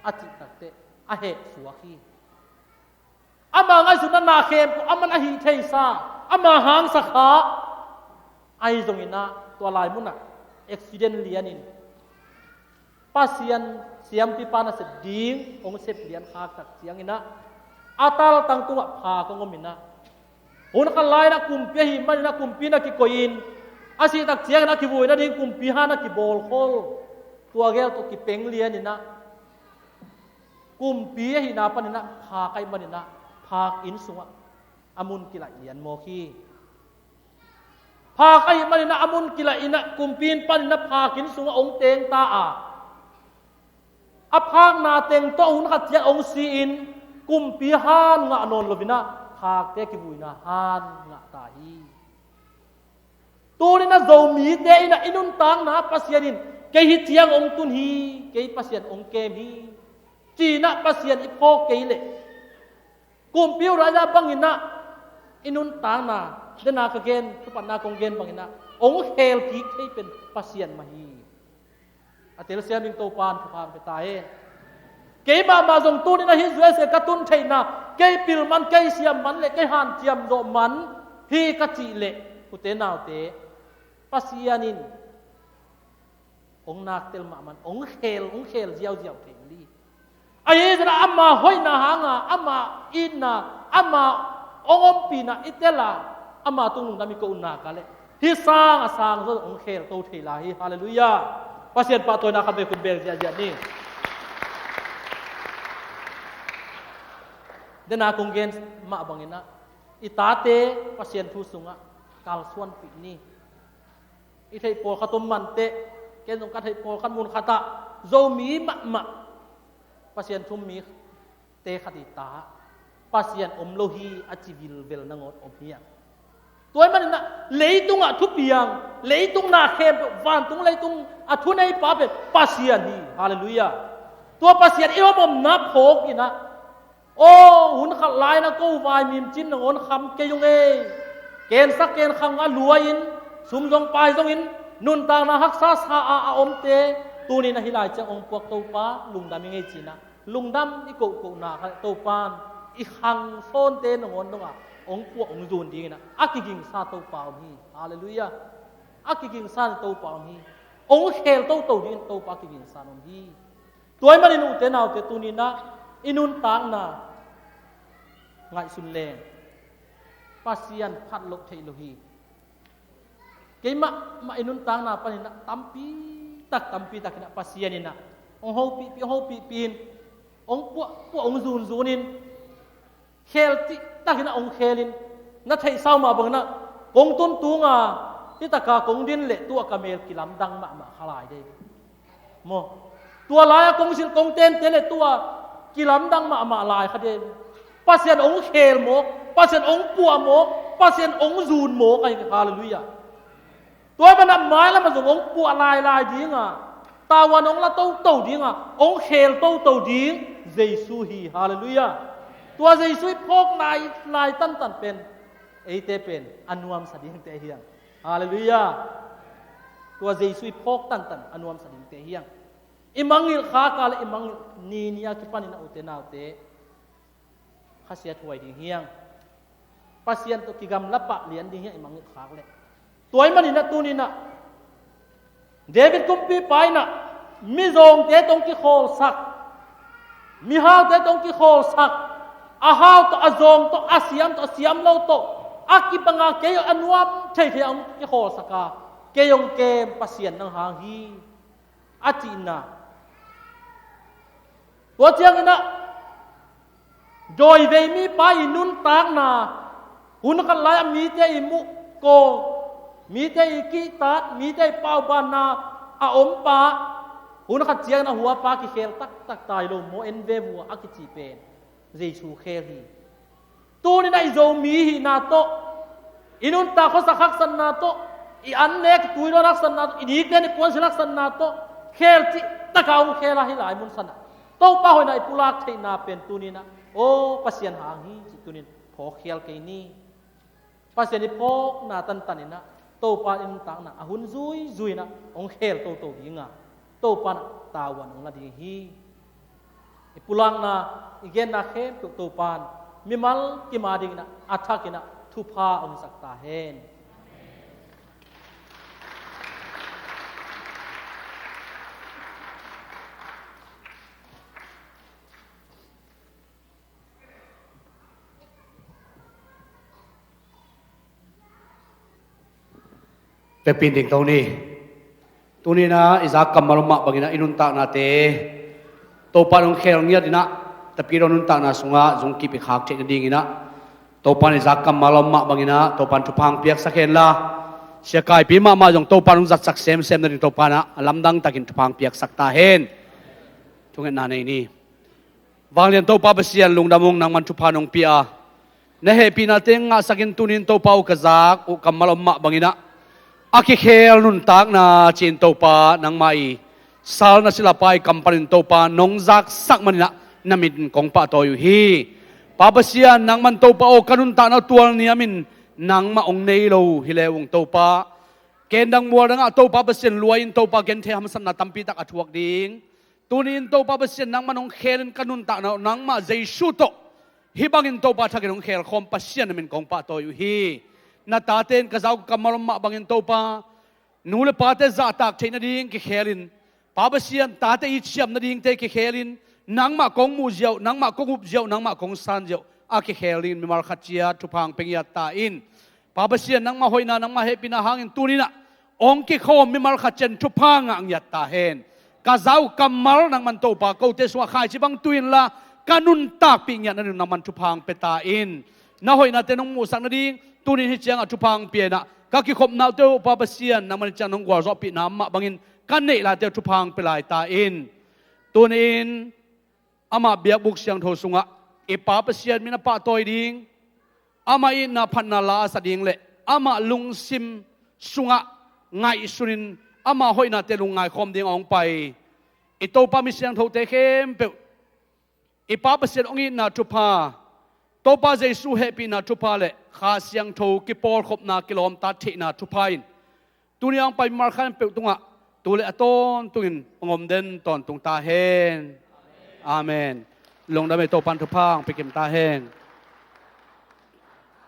a cih takteh a heh suak hi. Ama ngaihsutna na khempeuh aman a hih theisa, ama hangsa kha. Ahi zongin ah tua lai munah accident lianin Pasian siampipa nasep ding hong sep lian khak tak ciangin ah, a taltang tungah phak hong om in ah, hun khat lai-in ah kumpi ahih manin ah kumpi in ah kikoih in, a sih tak ciangin a kivui nading kumpi han a kibawlkhol. Tua gel tawh kipeng lianin ah, kumpi ahihna panin ah phak ahih manin ah, phak inn sungah a mun kilaih lian mawk hi. Phak ahih manin ah a mun kilaih in ah, kumpi inn panin ah phak inn sungah hong teng ta a, a phakna teng tawh hun khat ciang hong si-in, kumpi han ngah nawn loin ah, phakte kivuina han ngah ta hi. Tuni-in ah Zomite in ah i nuntakna Pasian in, kei hih ciang hong tun hi, kei Pasian hong kem hi, ci-in ah Pasian i phawk kei leh, kumpi Uriah bangin ah i nuntakna, dena ka gen, thupatna kong gen bangin ah, hong khel kik thei pen Pasian mah hi. A telsiam ding Topa'n thupha hong pia ta hen. Kei mahmah zong tuni-in ah hih U S A ka tun theihna, kei pil man, kei siam man le kei hanciam zawh man hi ka cih leh, ute naute, Pasian in hong naktel mahmah in, hong khel, hong khel ziauziau thei hi. Ahi zongin ah ama hoihna hanga, ama itna, ama hong ompihna i tel a, ama tung lungdam i ko nak leh, hih sang a sang zong hong khelto thei lai hi. Halleluiah. Pasian pahtawina khat vei khut beng ziahziah ni. Dena kong gen mah bangin ah, i tate Pasian thu sungah kalsuanpih ni. I theih pawlkhat om mah inteh, ken zong ka theih pawlkhat mun khat ah, Zomi mahmah Pasian thu um mite khat i ta, Pasian om lo hi a ci vilvel nangawn om hi a. Tua ahih manin ah leitungah thupiang, leitung na khempeuh, vantung leitung a thuneipa pen Pasian hi. Halleluiah. Tua Pasian i om omna phawk in ah, aw, hun khat lai-in ah ko vaimim cin nangawn kham kei ung ei. Kensak kenkhang a luai-in, sum zong pai zongin, nuntakna haksa sa a a omte, tuni-in ah hih lai ciang hong puak Topa lungdam ing ei ci-in ah, Lungdam i kohkohna kha Topa'n i khang sawnte nangawn dongah hong puah hong zun dingin ah a kigingsa Topa om hi. Halleluiah. A kigingsa Topa om hi. Hong khel toto dingin Topa a kigingsa om hi. Tua ahih manin ute naute, tuni-in ah i nuntakna ngaihsun leng Pasian phat loh theih lo hi. Keimah mah i nuntakna panin ah tampi tak, tampi takin ah Pasian in ah hong hopihpih, hong hopihpih in, hong puah, puah, hong zunzun in, khel cihtakin ah hong khel in, na theihsa uh mah bangin ah kong tun tung a, hi taka kong din leh tu-a ka mel kilamdang mahmah kha lai dei. Maw, tua lai-a kong silh kong tente leh tu-a kilamdang mahmah lai kha dei. Pasian hong khel mawk, Pasian hong puah mawk, Pasian hong zun mawk ahi. Halleluiah. Tua ahih manin ah mailam ah zong hong puah lailai ding a, tavuan hong la toto ding a, hong khel toto ding Jesu hi. Halleluiah. Tua Jesu i phawk lailai tantan pen eite pen a nuamsa dingte hi hang. Halleluiah. Tua Jesu i phawk tantan a nuamsa dingte hi hang. I mangngilh khak a leh i mangngilh ni ni a kipanin ah ute naute, khasiathuai ding hi hang. Pasian tawh kigamla pah lian ding hi hang, i mangngilh khak leh. Tua ahih manin ah tuni-in ah David kumpipa in ah mizawngte tawh hong kikhawlsak, mihaute tawh hong kikhawlsak, a hau tawh, a zawng tawh, a siam tawh, a siam lo tawh, a kibang a, kei a nuam theithei a hong kikhawlsak a, kei hong kem Pasian nang hang hi, a cihna. Tua ciangin ah dawivei mipa i nuntakna, hun khat lai-ah mite i muhkawng, mite i kihtak, mite i paubanna a ompa, hun khat ciangin a huapa kikhel taktak tai lo maw, en ve vua a kici pen Jesu khel hi. Tuni-in ah i Zomi hihna tawh, i nuntak khuasak haksatna tawh, i an nek i tui dawn haksatna tawh, i nikten i puansilh haksatna tawh khel cihtak a hong khel a, hih lai mun san ah Topa hoihna i pulak theihna pen tuni-in ah, aw, Pasian hang hi cih tuni-in phawk khial kei ni. Pasian i phawkna tantan in ah Topa i nuntakna a hun zuizui in ah hong khel toto ding a, Topa in ah tavuan hong la ding hi. I pulakna, i genna khempeuh Topa in mimal kim a dingin ah a thakin ah thupha hong hisak ta hen. Vekpi-in dingto ni. Tuni-in ah i zak kammal om mah bangin ah i nuntaknate Topa in hong khel ngiat in ah, Tapidaw nuntakna sungah zong kip i khak theih nadingin ah, Topa in i zak kammal om mah bangin ah Topa in thupha hong piaksak hen la, sia Kaipi mahmah zong Topa in hong zatsak semsem nading Topa in ah a lamdang takin thupha hong piaksak ta hen. Thungetna nei ni. Vanglian Topa Pasian, lungdam ung, nangman thupha nong pia a, na hehpihna teng ngahsakin tuni-in Topa aw, ka zak uh kammal om mah bangin ah a kikhel nuntakna ci-in Topa nangmah i sal na silapa i kam panin Topa nong zaksak manin ah na min kong pahtawi uh hi. Pa Pasian, nangman Topa aw, ka nuntakna uh tual niamin nangmah hong nei lo hi le ung Topa, ken dang mual dangah Topa Pasian luai-in Topa genthei hamsatna tampi tak a thuak ding. Tuni-in Topa Pasian nangman hong khelin ka nuntakna uh nangmah Jesu tawh hih bangin Topa thakin hong khelkhawm Pasian na min kong pahtawi uh hi. Na tate in ka zak uh kammal om mah bangin Topa, nu le pate zahtak theih nading kikhelin, Pa Pasian, tate i ciam nadingte kikhelin, nangmah kong muh ziau, nangmah kong up ziau, nangmah kong san ziau a kikhel dingin mimal khat ciat thupha hong pia ngiat ta in. Pa Pasian, nangmah hoihna, nangmah hehpihna hangin tuni-in ah hong kikhawm mimal khat ciat in thupha ngah ngiat ta hen. Ka zak uh kammal nangman Topa kote sungah khaici bang tui inla, ka nuntakpih ngiat nading nangman thupha hong pia ta in. Na hoihnate nong muhsak nading tuni-in hih ciangah thupha hong pia in ah, ka kikhopna uh teh uh Pa Pasian, nangman hih ciang nong gualzawhpihna mah bangin ka neih laite uh thupha hong pia lai ta in. Tuni-in amah biakbuk siangtho sungah i Pa Pasian min a pahtawi ding, amah itna phatna la a sa ding le amah lungsim sungah ngaihsunin amah hoihnate lungngai khawm ding a hong pai i Topa mi siangthote khempeuh, i Pa Pasian hong itna thupha, Topa Jesu hehpihna thupha le Kha Siangtho kipawlkhopna kilawmtat theihna thupha in tuni a hong pai mimal khempeuh tungah tu le a tawntungin hong om den tawntung ta hen. Amen. Lungdam ei, Topan thupha hong pia kim ta hen.